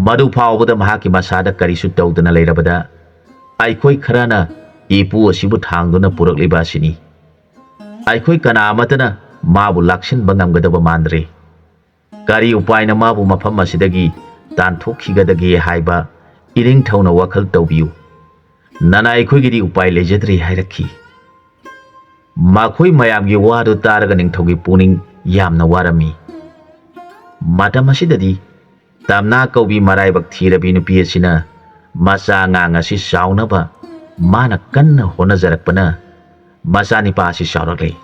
ꯃꯗꯨ ꯐꯥꯎꯕꯗ ꯃꯍꯥꯛꯀꯤ ꯃꯁꯥꯗ ꯀꯔꯤꯁꯨ ꯇꯧꯗꯅ ꯂꯩꯔꯕꯗ, ꯑꯩꯈꯣꯏ ꯈꯔꯅ ꯏꯄꯨ ꯑꯁꯤꯕꯨ ꯊꯥꯡꯗꯨꯅ ꯄꯨꯔꯛꯂꯤꯕ ꯑꯁꯤꯅꯤ꯫ ꯑꯩꯈꯣꯏ ꯀꯅꯥ ꯑꯃꯠꯇꯅ ꯃꯥꯕꯨ ꯂꯥꯛꯁꯤꯟꯕ ꯉꯝꯒꯗꯕ ꯃꯥꯟꯗ꯭ꯔꯦ꯫ ꯀꯔꯤ ꯎꯄꯥꯏꯅ ꯃꯥꯕꯨ ꯃꯐꯝ ꯑꯁꯤꯗꯒꯤ ꯇꯥꯟꯊꯣꯛꯈꯤꯒꯗꯒꯦ ꯍꯥꯏꯕ ꯏꯅꯤꯡꯊꯧꯅ ꯋꯥꯈꯜ ꯇꯧꯕꯤꯌꯨ꯫ ꯅꯅꯥꯏ ꯑꯩꯈꯣꯏꯒꯤꯗꯤ ꯎꯄꯥꯏ ꯂꯩꯖꯗ꯭ꯔꯦ" ꯍꯥꯏꯔꯛꯈꯤ꯫ ꯃꯈꯣꯏ ꯃꯌꯥꯝꯒꯤ ꯋꯥꯗꯨ ꯇꯥꯔꯒ ꯅꯤꯡꯊꯧꯒꯤ ꯄꯨꯛꯅꯤꯡ ꯌꯥꯝꯅ ꯋꯥꯔꯝꯃꯤ꯫ ꯃꯇꯝ ꯑꯁꯤꯗꯗꯤ ꯇꯝꯅꯥ ꯀꯧꯕꯤ ꯃꯔꯥꯏꯕꯛ ꯊꯤꯔꯕꯤ ꯅꯨꯄꯤ ꯑꯁꯤꯅ ꯃꯆꯥ ꯑꯉꯥꯡ ꯑꯁꯤ ꯆꯥꯎꯅꯕ ꯃꯥꯅ ꯀꯟꯅ ꯍꯣꯠꯅꯖꯔꯛꯄꯅ ꯃꯆꯥꯅꯤꯄꯥ ꯑꯁꯤ ꯆꯥꯎꯔꯛꯂꯦ꯫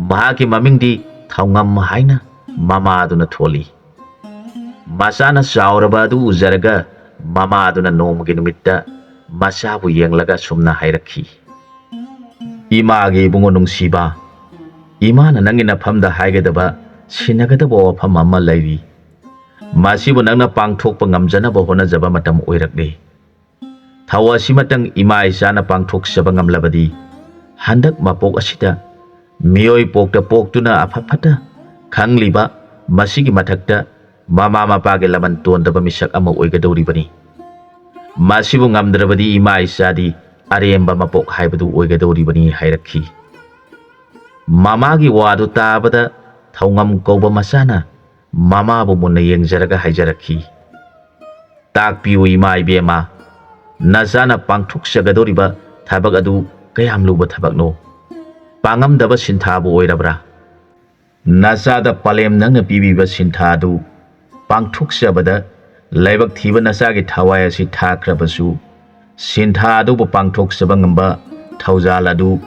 ꯃꯍꯥꯛꯀꯤ ꯃꯃꯤꯡꯗꯤ ꯊꯧꯉꯝ ꯍꯥꯏꯅ ꯃꯃꯥ ꯑꯗꯨꯅ ꯊꯣꯜꯂꯤ꯫ ꯃꯆꯥꯅ ꯆꯥꯎꯔꯕ ꯑꯗꯨ ꯎꯖꯔꯒ ꯃꯃꯥ ꯑꯗꯨꯅ ꯅꯣꯡꯃꯒꯤ ꯅꯨꯃꯤꯠꯇ ꯃꯆꯥꯕꯨ ꯌꯦꯡꯂꯒ ꯁꯨꯝꯅ ꯍꯥꯏꯔꯛꯈꯤ, "ꯏꯃꯥꯒꯤ ꯏꯕꯨꯡꯉꯣ ꯅꯨꯡꯁꯤꯕ, ꯏꯃꯥꯅ ꯅꯪꯒꯤ ꯅꯐꯝꯗ ꯍꯥꯏꯒꯗꯕ, ꯁꯤꯟꯅꯒꯗꯕ ꯋꯥꯐꯝ ꯑꯃ ꯂꯩꯔꯤ꯫ ꯃꯁꯤꯕꯨ ꯅꯪꯅ ꯄꯥꯡꯊꯣꯛꯄ ꯉꯝꯖꯅꯕ ꯍꯣꯠꯅꯖꯕ ꯃꯇꯝ ꯑꯣꯏꯔꯛꯂꯦ꯫ ꯊꯧ ꯑꯁꯤꯃꯇꯪ ꯏꯃꯥ ꯏꯆꯥꯅ ꯄꯥꯡꯊꯣꯛꯆꯕ ꯉꯝꯂꯕꯗꯤ, ꯍꯟꯗꯛ ꯃꯄꯣꯛ ꯑꯁꯤꯗ ꯃꯤꯑꯣꯏ ꯄꯣꯛꯇ ꯄꯣꯛꯇꯨꯅ ꯑꯐ ꯐꯠꯇ ꯈꯪꯂꯤꯕ, ꯃꯁꯤꯒꯤ ꯃꯊꯛꯇ ꯃꯃꯥ ꯃꯄꯥꯒꯤ ꯂꯃꯟ ꯇꯣꯟꯗꯕ ꯃꯤꯁꯛ ꯑꯃ ꯑꯣꯏꯒꯗꯧꯔꯤꯕꯅꯤ꯫ ꯃꯁꯤꯕꯨ ꯉꯝꯗ꯭ꯔꯕꯗꯤ ꯏꯃꯥ ꯏꯆꯥꯗꯤ ꯑꯔꯦꯝꯕ ꯃꯄꯣꯛ ꯍꯥꯏꯕꯗꯨ ꯑꯣꯏꯒꯗꯧꯔꯤꯕꯅꯤ" ꯍꯥꯏꯔꯛꯈꯤ꯫ ꯃꯃꯥꯒꯤ ꯋꯥꯗꯨ ꯇꯥꯕꯗ ꯊꯧꯉꯝ ꯀꯧꯕ ꯃꯆꯥꯅ ꯃꯃꯥꯕꯨ ꯃꯨꯟꯅ ꯌꯦꯡꯖꯔꯒ ꯍꯥꯏꯖꯔꯛꯈꯤ, "ꯇꯥꯛꯄꯤꯌꯨ ꯏꯃꯥ ꯏꯕꯦꯝꯃ, ꯅꯆꯥꯅ ꯄꯥꯡꯊꯣꯛꯆꯒꯗꯧꯔꯤꯕ ꯊꯕꯛ ꯑꯗꯨ ꯀꯌꯥꯝ ꯂꯨꯕ ꯊꯕꯛꯅꯣ? ꯄꯥꯡꯉꯝꯗꯕ ꯁꯤꯟꯊꯥꯕꯨ ꯑꯣꯏꯔꯕ꯭ꯔꯥ? ꯅꯆꯥꯗ ꯄꯥꯂꯦꯝ ꯅꯪꯅ ꯄꯤꯕꯤꯕ ꯁꯤꯟꯊꯥ ꯑꯗꯨ ꯄꯥꯡꯊꯣꯛꯆꯕꯗ ꯂꯥꯏꯕꯛ ꯊꯤꯕ ꯅꯆꯥꯒꯤ ꯊꯋꯥꯏ ꯑꯁꯤ ꯊꯥꯈ꯭ꯔꯕꯁꯨ, ꯁꯤꯟꯊꯥ ꯑꯗꯨꯕꯨ ꯄꯥꯡꯊꯣꯛꯆꯕ ꯉꯝꯕ ꯊꯧꯖꯥꯜ ꯑꯗꯨ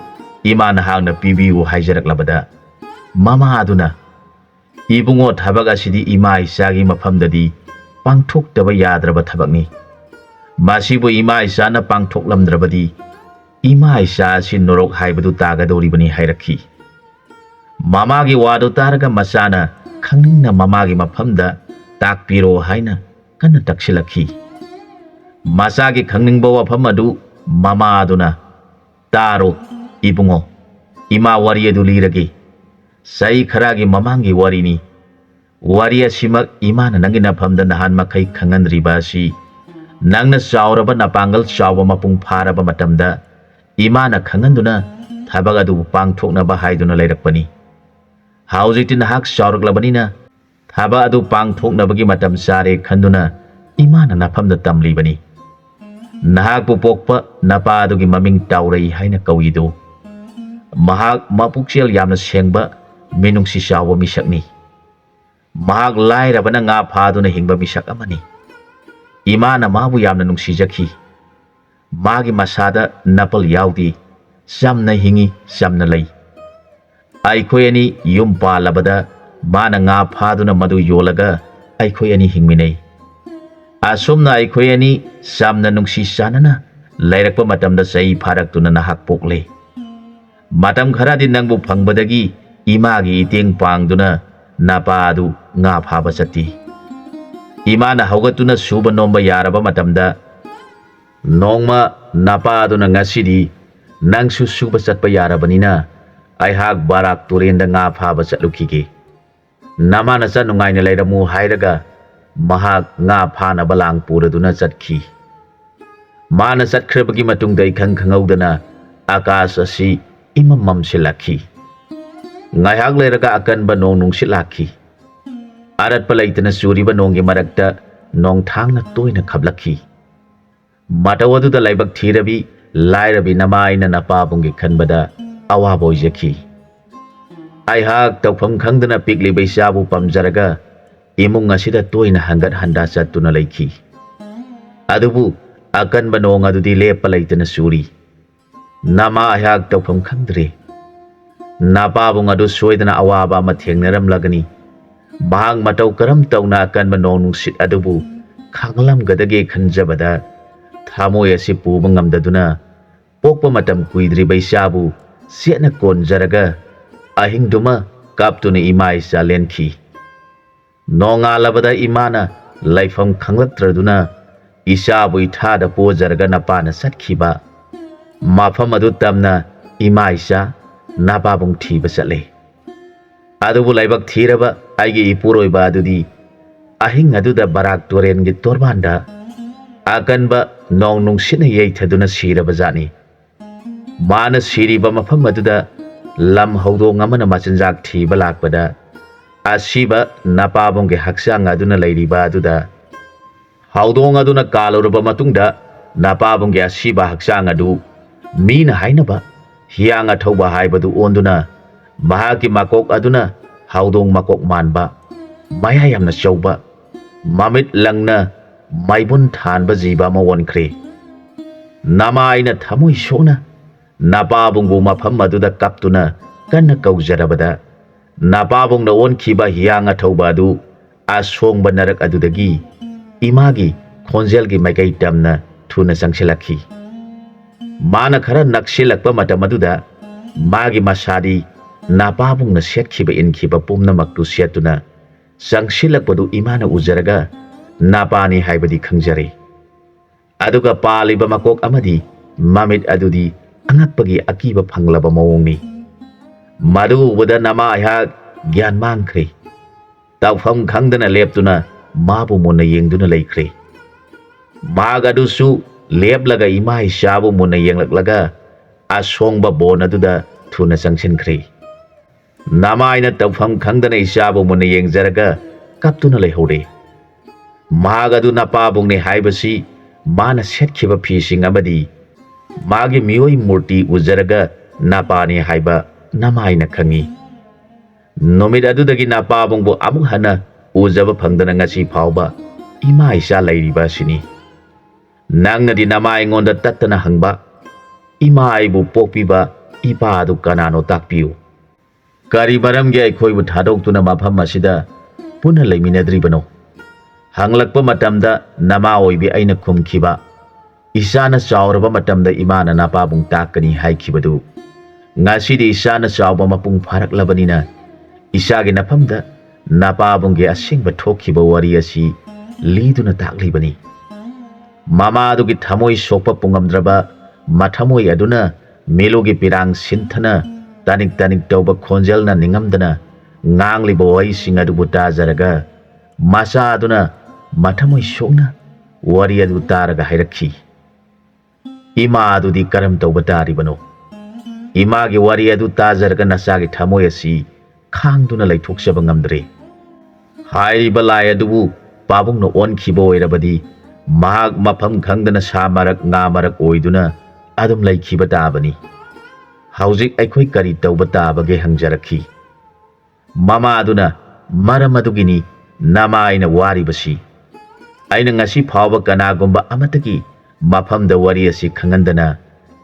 ꯏꯃꯥ ꯅꯍꯥꯛꯅ ꯄꯤꯕꯤꯌꯨ" ꯍꯥꯏꯖꯔꯛꯂꯕꯗ, ꯃꯃꯥ ꯑꯗꯨꯅ, "ꯏꯕꯨꯡꯉꯣ, ꯊꯕꯛ ꯑꯁꯤꯗꯤ ꯏꯃꯥ ꯏꯆꯥꯒꯤ ꯃꯐꯝꯗꯗꯤ ꯄꯥꯡꯊꯣꯛꯇꯕ ꯌꯥꯗ꯭ꯔꯕ ꯊꯕꯛꯅꯤ꯫ ꯃꯁꯤꯕꯨ ꯏꯃꯥ ꯏꯆꯥꯅ ꯄꯥꯡꯊꯣꯛꯂꯝꯗ꯭ꯔꯕꯗꯤ ꯏꯃꯥ ꯏꯆꯥ ꯑꯁꯤ ꯅꯣꯔꯣꯛ ꯍꯥꯏꯕꯗꯨ ꯇꯥꯒꯗꯧꯔꯤꯕꯅꯤ" ꯍꯥꯏꯔꯛꯈꯤ꯫ ꯃꯃꯥꯒꯤ ꯋꯥꯗꯨ ꯇꯥꯔꯒ ꯃꯆꯥꯅ ꯈꯪꯅꯤꯡꯅ ꯃꯃꯥꯒꯤ ꯃꯐꯝꯗ ꯇꯥꯛꯄꯤꯔꯣ ꯍꯥꯏꯅ ꯀꯟꯅ ꯇꯛꯁꯤꯜꯂꯛꯈꯤ꯫ ꯃꯆꯥꯒꯤ ꯈꯪꯅꯤꯡꯕ ꯋꯥꯐꯝ ꯑꯗꯨ ꯃꯃꯥ ꯑꯗꯨꯅ, "ꯇꯥꯔꯣ ꯏꯕꯨꯡꯉꯣ, ꯏꯃꯥ ꯋꯥꯔꯤ ꯑꯗꯨ ꯂꯤꯔꯒꯦ꯫ ꯆꯍꯤ ꯈꯔꯒꯤ ꯃꯃꯥꯡꯒꯤ ꯋꯥꯔꯤꯅꯤ꯫ ꯋꯥꯔꯤ ꯑꯁꯤꯃꯛ ꯏꯃꯥꯅ ꯅꯪꯒꯤ ꯅꯐꯝꯗ ꯅꯍꯥꯟ ꯃꯈꯩ ꯈꯪꯍꯟꯗ꯭ꯔꯤꯕ ꯑꯁꯤ ꯅꯪꯅ ꯆꯥꯎꯔꯕ, ꯅꯄꯥꯡꯒꯜ ꯆꯥꯎꯕ, ꯃꯄꯨꯡ ꯐꯥꯔꯕ ꯃꯇꯝꯗ ꯏꯃꯥꯅ ꯈꯪꯍꯟꯗꯨꯅ ꯊꯕꯛ ꯑꯗꯨꯕꯨ ꯄꯥꯡꯊꯣꯛꯅꯕ ꯍꯥꯏꯗꯨꯅ ꯂꯩꯔꯛꯄꯅꯤ꯫ ꯍꯧꯖꯤꯛꯇꯤ ꯅꯍꯥꯛ ꯆꯥꯎꯔꯛꯂꯕꯅꯤꯅ ꯊꯕꯛ ꯑꯗꯨ ꯄꯥꯡꯊꯣꯛꯅꯕꯒꯤ ꯃꯇꯝ ꯆꯥꯔꯦ ꯈꯟꯗꯨꯅ ꯏꯃꯥꯅ ꯅꯐꯝꯗ ꯇꯝꯂꯤꯕꯅꯤ꯫ ꯅꯍꯥꯛꯄꯨ ꯄꯣꯛꯄ ꯅꯄꯥ ꯑꯗꯨꯒꯤ ꯃꯃꯤꯡ ꯇꯥꯎꯔꯩ ꯍꯥꯏꯅ ꯀꯧꯏꯗꯨ꯫ ꯃꯍꯥꯛ ꯃꯄꯨꯛꯆꯦꯜ ꯌꯥꯝꯅ ꯁꯦꯡꯕ, ꯃꯤꯅꯨꯡꯁꯤ ꯆꯥꯎꯕ ꯃꯤꯁꯛꯅꯤ꯫ ꯃꯍꯥꯛ ꯂꯥꯏꯔꯕꯅ ꯉꯥ ꯐꯥꯗꯨꯅ ꯍꯤꯡꯕ ꯃꯤꯁꯛ ꯑꯃꯅꯤ꯫ ꯏꯃꯥꯅ ꯃꯥꯕꯨ ꯌꯥꯝꯅ ꯅꯨꯡꯁꯤꯖꯈꯤ꯫ ꯃꯥꯒꯤ ꯃꯁꯥꯗ ꯅꯄꯜ ꯌꯥꯎꯗꯦ꯫ ꯆꯝꯅ ꯍꯤꯡꯏ, ꯆꯝꯅ ꯂꯩ꯫ ꯑꯩꯈꯣꯏ ꯑꯅꯤ ꯌꯨꯝ ꯄꯥꯜꯂꯕꯗ ꯃꯥꯅ ꯉꯥ ꯐꯥꯗꯨꯅ ꯃꯗꯨ ꯌꯣꯜꯂꯒ ꯑꯩꯈꯣꯏ ꯑꯅꯤ ꯍꯤꯡꯃꯤꯟꯅꯩ꯫ ꯑꯁꯨꯝꯅ ꯑꯩꯈꯣꯏ ꯑꯅꯤ ꯆꯝꯅ ꯅꯨꯡꯁꯤ ꯆꯥꯟꯅꯅ ꯂꯩꯔꯛꯄ ꯃꯇꯝꯗ ꯆꯍꯤ ꯐꯥꯔꯛꯇꯨꯅ ꯅꯍꯥꯛ ꯄꯣꯛꯂꯦ꯫ ꯃꯇꯝ ꯈꯔꯗꯤ ꯅꯪꯕꯨ ꯐꯪꯕꯗꯒꯤ ꯏꯃꯥꯒꯤ ꯏꯇꯦꯡ ꯄꯥꯡꯗꯨꯅ ꯅꯄꯥ ꯑꯗꯨ ꯉꯥ ꯐꯥꯕ ꯆꯠꯈꯤ꯫ ꯏꯃꯥꯅ ꯍꯧꯒꯠꯇꯨꯅ ꯁꯨꯕ ꯅꯣꯝꯕ ꯌꯥꯔꯕ ꯃꯇꯝꯗ, "ꯅꯣꯡꯃ ꯅꯄꯥ ꯑꯗꯨꯅ ꯉꯁꯤꯗꯤ ꯅꯪꯁꯨ ꯁꯨꯕ ꯆꯠꯄ ꯌꯥꯔꯕꯅꯤꯅ ꯑꯩꯍꯥꯛ ꯕꯥꯔꯥꯛ ꯇꯨꯔꯦꯟꯗ ꯉꯥ ꯐꯥꯕ ꯆꯠꯂꯨꯈꯤꯒꯦ꯫ ꯅꯃꯥ ꯅꯆꯥ ꯅꯨꯡꯉꯥꯏꯅ ꯂꯩꯔꯝꯃꯨ" ꯍꯥꯏꯔꯒ ꯃꯍꯥꯛ ꯉꯥ ꯐꯥꯅꯕ ꯂꯥꯡ ꯄꯨꯔꯗꯨꯅ ꯆꯠꯈꯤ꯫ ꯃꯥꯅ ꯆꯠꯈ꯭ꯔꯕꯒꯤ ꯃꯇꯨꯡꯗ ꯏꯈꯪ ꯈꯪꯍꯧꯗꯅ ꯑꯀꯥꯁ ꯑꯁꯤ ꯏꯃꯝ ꯃꯝꯁꯤꯜꯂꯛꯈꯤ꯫ ꯉꯥꯏꯍꯥꯛ ꯂꯩꯔꯒ ꯑꯀꯟꯕ ꯅꯣꯡ ꯅꯨꯡꯁꯤꯠ ꯂꯥꯛꯈꯤ꯫ ꯑꯔꯠꯄ ꯂꯩꯇꯅ ꯆꯨꯔꯤꯕ ꯅꯣꯡꯒꯤ ꯃꯔꯛꯇ ꯅꯣꯡꯊꯥꯡꯅ ꯇꯣꯏꯅ ꯈꯞꯂꯛꯈꯤ꯫ ꯃꯇꯧ ꯑꯗꯨꯗ ꯂꯥꯏꯕꯛ ꯊꯤꯔꯕꯤ ꯂꯥꯏꯔꯕꯤ ꯅꯃꯥ ꯑꯩꯅ ꯅꯄꯥꯕꯨꯡꯒꯤ ꯈꯟꯕꯗ ꯑꯋꯥꯕ ꯑꯣꯏꯖꯈꯤ꯫ ꯑꯩꯍꯥꯛ ꯇꯧꯐꯝ ꯈꯪꯗꯅ ꯄꯤꯛꯂꯤꯕ ꯏꯆꯥꯕꯨ ꯄꯥꯝꯖꯔꯒ ꯏꯃꯨꯡ ꯑꯁꯤꯗ ꯇꯣꯏꯅ ꯍꯟꯒꯠ ꯍꯟꯗꯥ ꯆꯠꯇꯨꯅ ꯂꯩꯈꯤ꯫ ꯑꯗꯨꯕꯨ ꯑꯀꯟꯕ ꯅꯣꯡ ꯑꯗꯨꯗꯤ ꯂꯦꯞꯄ ꯂꯩꯇꯅ ꯆꯨꯔꯤ꯫ ꯅꯃꯥ ꯑꯩꯍꯥꯛ ꯇꯧꯐꯝ ꯈꯪꯗ꯭ꯔꯦ꯫ ꯅꯄꯥꯕꯨꯡ ꯑꯗꯨ ꯁꯣꯏꯗꯅ ꯑꯋꯥꯕ ꯑꯃ ꯊꯦꯡꯅꯔꯝꯂꯒꯅꯤ꯫ ꯃꯍꯥꯛ ꯃꯇꯧ ꯀꯔꯝ ꯇꯧꯅ ꯑꯀꯟꯕ ꯅꯣꯡ ꯅꯨꯡꯁꯤꯠ ꯑꯗꯨꯕꯨ ꯈꯥꯡꯂꯝꯒꯗꯒꯦ ꯈꯟꯖꯕꯗ ꯊꯃꯣꯏ ꯑꯁꯤ ꯄꯨꯕ ꯉꯝꯗꯗꯨꯅ ꯄꯣꯛꯄ ꯃꯇꯝ ꯀꯨꯏꯗ꯭ꯔꯤꯕ ꯏꯆꯥꯕꯨ ꯆꯦꯠꯅ ꯀꯣꯟꯖꯔꯒ ꯑꯍꯤꯡꯗꯨꯃ ꯀꯥꯞꯇꯨꯅ ꯏꯃꯥ ꯏꯆꯥ ꯂꯦꯟꯈꯤ꯫ ꯅꯣꯡꯉꯥꯜꯂꯕꯗ ꯏꯃꯥꯅ ꯂꯩꯐꯝ ꯈꯪꯂꯛꯇ꯭ꯔꯗꯨꯅ ꯏꯆꯥꯕꯨ ꯏꯊꯥꯗ ꯄꯣꯖꯔꯒ ꯅꯄꯥꯅ ꯆꯠꯈꯤꯕ ꯃꯐꯝ ꯑꯗꯨ ꯇꯝꯅ ꯏꯃꯥ ꯏꯆꯥ ꯅꯄꯥꯕꯨꯡ ꯊꯤꯕ ꯆꯠꯂꯦ꯫ ꯑꯗꯨꯕꯨ ꯂꯥꯏꯕꯛ ꯊꯤꯔꯕ ꯑꯩꯒꯤ ꯏꯄꯨꯔꯣꯏꯕ ꯑꯗꯨꯗꯤ ꯑꯍꯤꯡ ꯑꯗꯨꯗ ꯕꯔꯥꯛ ꯇꯨꯔꯦꯟꯒꯤ ꯇꯣꯔꯕꯥꯟꯗ ꯑꯀꯟꯕ ꯅꯣꯡ ꯅꯨꯡꯁꯤꯠꯅ ꯌꯩꯊꯗꯨꯅ ꯁꯤꯔꯕ ꯖꯥꯠꯅꯤ꯫ ꯃꯥꯅ ꯁꯤꯔꯤꯕ ꯃꯐꯝ ꯑꯗꯨꯗ ꯂꯝ ꯍꯧꯗꯣꯡ ꯑꯃꯅ ꯃꯆꯤꯟꯖꯥꯛ ꯊꯤꯕ ꯂꯥꯛꯄꯗ ꯑꯁꯤꯕ ꯅꯄꯥꯕꯨꯡꯒꯤ ꯍꯛꯆꯥꯡ ꯑꯗꯨꯅ ꯂꯩꯔꯤꯕ ꯑꯗꯨꯗ ꯍꯧꯗꯣꯡ ꯑꯗꯨꯅ ꯀꯥꯜꯂꯨꯔꯕ ꯃꯇꯨꯡꯗ ꯅꯄꯥꯕꯨꯡꯒꯤ ꯑꯁꯤꯕ ꯍꯛꯆꯥꯡ ꯑꯗꯨ ꯃꯤꯅ ꯍꯥꯏꯅꯕ ꯍꯤꯌꯥꯡ ꯑꯊꯧꯕ ꯍꯥꯏꯕꯗꯨ ꯑꯣꯟꯗꯨꯅ ꯃꯍꯥꯛꯀꯤ ꯃꯀꯣꯛ ꯑꯗꯨꯅ ꯍꯧꯗꯣꯡ ꯃꯀꯣꯛ ꯃꯥꯟꯕ, ꯃꯌꯥ ꯌꯥꯝꯅ ꯆꯧꯕ, ꯃꯃꯤꯠ ꯂꯪꯅ ꯃꯩꯕꯨꯟ ꯊꯥꯟꯕ ꯖꯤꯕ ꯑꯃ ꯑꯣꯟꯈ꯭ꯔꯦ꯫ ꯅꯃꯥꯏꯅ ꯊꯃꯣꯏ ꯁꯣꯛꯅ ꯅꯄꯥꯕꯨꯡꯕꯨ ꯃꯐꯝ ꯑꯗꯨꯗ ꯀꯞꯇꯨꯅ ꯀꯟꯅ ꯀꯧꯖꯔꯕꯗ, ꯅꯄꯥꯕꯨꯡꯅ ꯑꯣꯟꯈꯤꯕ ꯍꯤꯌꯥꯡ ꯑꯊꯧꯕ ꯑꯗꯨ ꯑꯁꯣꯡꯕ ꯅꯔꯛ ꯑꯗꯨꯗꯒꯤ ꯏꯃꯥꯒꯤ ꯈꯣꯟꯖꯦꯜꯒꯤ ꯃꯥꯏꯀꯩ ꯇꯝꯅ ꯊꯨꯅ ꯆꯪꯁꯤꯜꯂꯛꯈꯤ꯫ ꯃꯥꯅ ꯈꯔ ꯅꯛꯁꯤꯜꯂꯛꯄ ꯃꯇꯝ ꯑꯗꯨꯗ ꯃꯥꯒꯤ ꯃꯁꯥꯗꯤ ꯅꯄꯥꯕꯨꯡꯅ ꯁꯦꯠꯈꯤꯕ ꯏꯟꯈꯤꯕ ꯄꯨꯝꯅꯃꯛꯇꯨ ꯁꯦꯠꯇꯨꯅ ꯆꯪꯁꯤꯜꯂꯛꯄꯗꯨ ꯏꯃꯥꯅ ꯎꯖꯔꯒ ꯅꯄꯥꯅꯤ ꯍꯥꯏꯕꯗꯤ ꯈꯪꯖꯔꯦ꯫ ꯑꯗꯨꯒ ꯄꯥꯜꯂꯤꯕ ꯃꯀꯣꯛ ꯑꯃꯗꯤ ꯃꯃꯤꯠ ꯑꯗꯨꯗꯤ ꯑꯉꯛꯄꯒꯤ ꯑꯀꯤꯕ ꯐꯪꯂꯕ ꯃꯑꯣꯡꯅꯤ꯫ ꯃꯗꯨ ꯎꯕꯗ ꯅꯃꯥ ꯑꯩꯍꯥꯛ ꯒ꯭ꯌꯥꯟ ꯃꯥꯡꯈ꯭ꯔꯦ꯫ ꯇꯧꯐꯝ ꯈꯪꯗꯅ ꯂꯦꯞꯇꯨꯅ ꯃꯥꯕꯨ ꯃꯨꯟꯅ ꯌꯦꯡꯗꯨꯅ ꯂꯩꯈ꯭ꯔꯦ꯫ ꯃꯍꯥꯛ ꯑꯗꯨꯁꯨ ꯂꯦꯞꯂꯒ ꯏꯃꯥ ꯏꯆꯥꯕꯨ ꯃꯨꯟꯅ ꯌꯦꯡꯂꯛꯂꯒ ꯑꯁꯣꯡꯕ ꯕꯣꯟ ꯑꯗꯨꯗ ꯊꯨꯅ ꯆꯪꯁꯤꯟꯈ꯭ꯔꯦ꯫ ꯅꯃꯥꯏꯅ ꯇꯧꯐꯝ ꯈꯪꯗꯅ ꯏꯆꯥꯕꯨ ꯃꯨꯟꯅ ꯌꯦꯡꯖꯔꯒ ꯀꯞꯇꯨꯅ ꯂꯩꯍꯧꯔꯦ꯫ ꯃꯍꯥꯛ ꯑꯗꯨ ꯅꯄꯥꯕꯨꯡꯅꯤ ꯍꯥꯏꯕꯁꯤ ꯃꯥꯅ ꯁꯦꯠꯈꯤꯕ ꯐꯤꯁꯤꯡ ꯑꯃꯗꯤ ꯃꯥꯒꯤ ꯃꯤꯑꯣꯏ ꯃꯨꯔꯇꯤ ꯎꯖꯔꯒ ꯅꯄꯥꯅꯤ ꯍꯥꯏꯕ ꯅꯃꯥꯏꯅ ꯈꯪꯏ꯫ ꯅꯨꯃꯤꯠ ꯑꯗꯨꯗꯒꯤ ꯅꯄꯥꯕꯨꯡꯕꯨ ꯑꯃꯨꯛ ꯍꯟꯅ ꯎꯖꯕ ꯐꯪꯗꯅ ꯉꯁꯤ ꯐꯥꯎꯕ ꯏꯃꯥ ꯏꯆꯥ ꯂꯩꯔꯤꯕ ꯑꯁꯤꯅꯤ꯫ ꯅꯪꯅꯗꯤ ꯅꯃꯥ ꯑꯩꯉꯣꯟꯗ ꯇꯠꯇꯅ ꯍꯪꯕ, "ꯏꯃꯥ ꯑꯩꯕꯨ ꯄꯣꯛꯄꯤꯕ ꯏꯄꯥ ꯑꯗꯨ ꯀꯅꯥꯅꯣ ꯇꯥꯛꯄꯤꯌꯨ꯫ ꯀꯔꯤ ꯃꯔꯝꯒꯤ ꯑꯩꯈꯣꯏꯕꯨ ꯊꯥꯗꯣꯛꯇꯨꯅ ꯃꯐꯝ ꯑꯁꯤꯗ ꯄꯨꯟꯅ ꯂꯩꯃꯤꯟꯅꯗ꯭ꯔꯤꯕꯅꯣ?" ꯍꯪꯂꯛꯄ ꯃꯇꯝꯗ ꯅꯃꯥ ꯑꯣꯏꯕꯤ ꯑꯩꯅ ꯈꯨꯝꯈꯤꯕ, "ꯏꯆꯥꯅ ꯆꯥꯎꯔꯕ ꯃꯇꯝꯗ ꯏꯃꯥꯅ ꯅꯄꯥꯕꯨꯡ ꯇꯥꯛꯀꯅꯤ ꯍꯥꯏꯈꯤꯕꯗꯨ ꯉꯁꯤꯗꯤ ꯏꯆꯥꯅ ꯆꯥꯎꯕ ꯃꯄꯨꯡ ꯐꯥꯔꯛꯂꯕꯅꯤꯅ ꯏꯆꯥꯒꯤ ꯅꯐꯝꯗ ꯅꯄꯥꯕꯨꯡꯒꯤ ꯑꯁꯦꯡꯕ ꯊꯣꯛꯈꯤꯕ ꯋꯥꯔꯤ ꯑꯁꯤ ꯂꯤꯗꯨꯅ ꯇꯥꯛꯂꯤꯕꯅꯤ꯫" ꯃꯃꯥꯗꯨꯒꯤ ꯊꯃꯣꯏ ꯁꯣꯛꯄ ꯄꯨꯡꯉꯝꯗ꯭ꯔꯕ ꯃꯊꯃꯣꯏ ꯑꯗꯨꯅ ꯃꯤꯂꯨꯒꯤ ꯄꯤꯔꯥꯡ ꯁꯤꯟꯊꯅ ꯇꯥꯅꯤꯛ ꯇꯥꯅꯤꯛ ꯇꯧꯕ ꯈꯣꯟꯖꯦꯜꯅ ꯅꯤꯡꯉꯝꯗꯅ ꯉꯥꯡꯂꯤꯕ ꯋꯥꯍꯩꯁꯤꯡ ꯑꯗꯨꯕꯨ ꯇꯥꯖꯔꯒ ꯃꯆꯥ ꯑꯗꯨꯅ ꯃꯊꯃꯣꯏ ꯁꯣꯛꯅ ꯋꯥꯔꯤ ꯑꯗꯨ ꯇꯥꯔꯒ ꯍꯥꯏꯔꯛꯈꯤ, "ꯏꯃꯥ ꯑꯗꯨꯗꯤ ꯀꯔꯝ ꯇꯧꯕ ꯇꯥꯔꯤꯕꯅꯣ? ꯏꯃꯥꯒꯤ ꯋꯥꯔꯤ ꯑꯗꯨ ꯇꯥꯖꯔꯒ ꯅꯆꯥꯒꯤ ꯊꯃꯣꯏ ꯑꯁꯤ ꯈꯥꯡꯗꯨꯅ ꯂꯩꯊꯣꯛꯆꯕ ꯉꯝꯗ꯭ꯔꯦ꯫ ꯍꯥꯏꯔꯤꯕ ꯂꯥꯏ ꯑꯗꯨꯕꯨ ꯄꯥꯕꯨꯡꯅ ꯑꯣꯟꯈꯤꯕ ꯑꯣꯏꯔꯕꯗꯤ ꯃꯍꯥꯛ ꯃꯐꯝ ꯈꯪꯗꯅ ꯁꯥ ꯃꯔꯛ ꯉꯥ ꯃꯔꯛ ꯑꯣꯏꯗꯨꯅ ꯑꯗꯨꯝ ꯂꯩꯈꯤꯕ ꯇꯥꯕꯅꯤ꯫ ꯍꯧꯖꯤꯛ ꯑꯩꯈꯣꯏ ꯀꯔꯤ ꯇꯧꯕ ꯇꯥꯕꯒꯦ?" ꯍꯪꯖꯔꯛꯈꯤ꯫ ꯃꯃꯥ ꯑꯗꯨꯅ ꯃꯔꯝ ꯑꯗꯨꯒꯤꯅꯤ ꯅꯃꯥ ꯑꯩꯅ ꯋꯥꯔꯤꯕꯁꯤ꯫ ꯑꯩꯅ ꯉꯁꯤ ꯐꯥꯎꯕ ꯀꯅꯥꯒꯨꯝꯕ ꯑꯃꯠꯇꯒꯤ ꯃꯐꯝꯗ ꯋꯥꯔꯤ ꯑꯁꯤ ꯈꯪꯍꯟꯗꯅ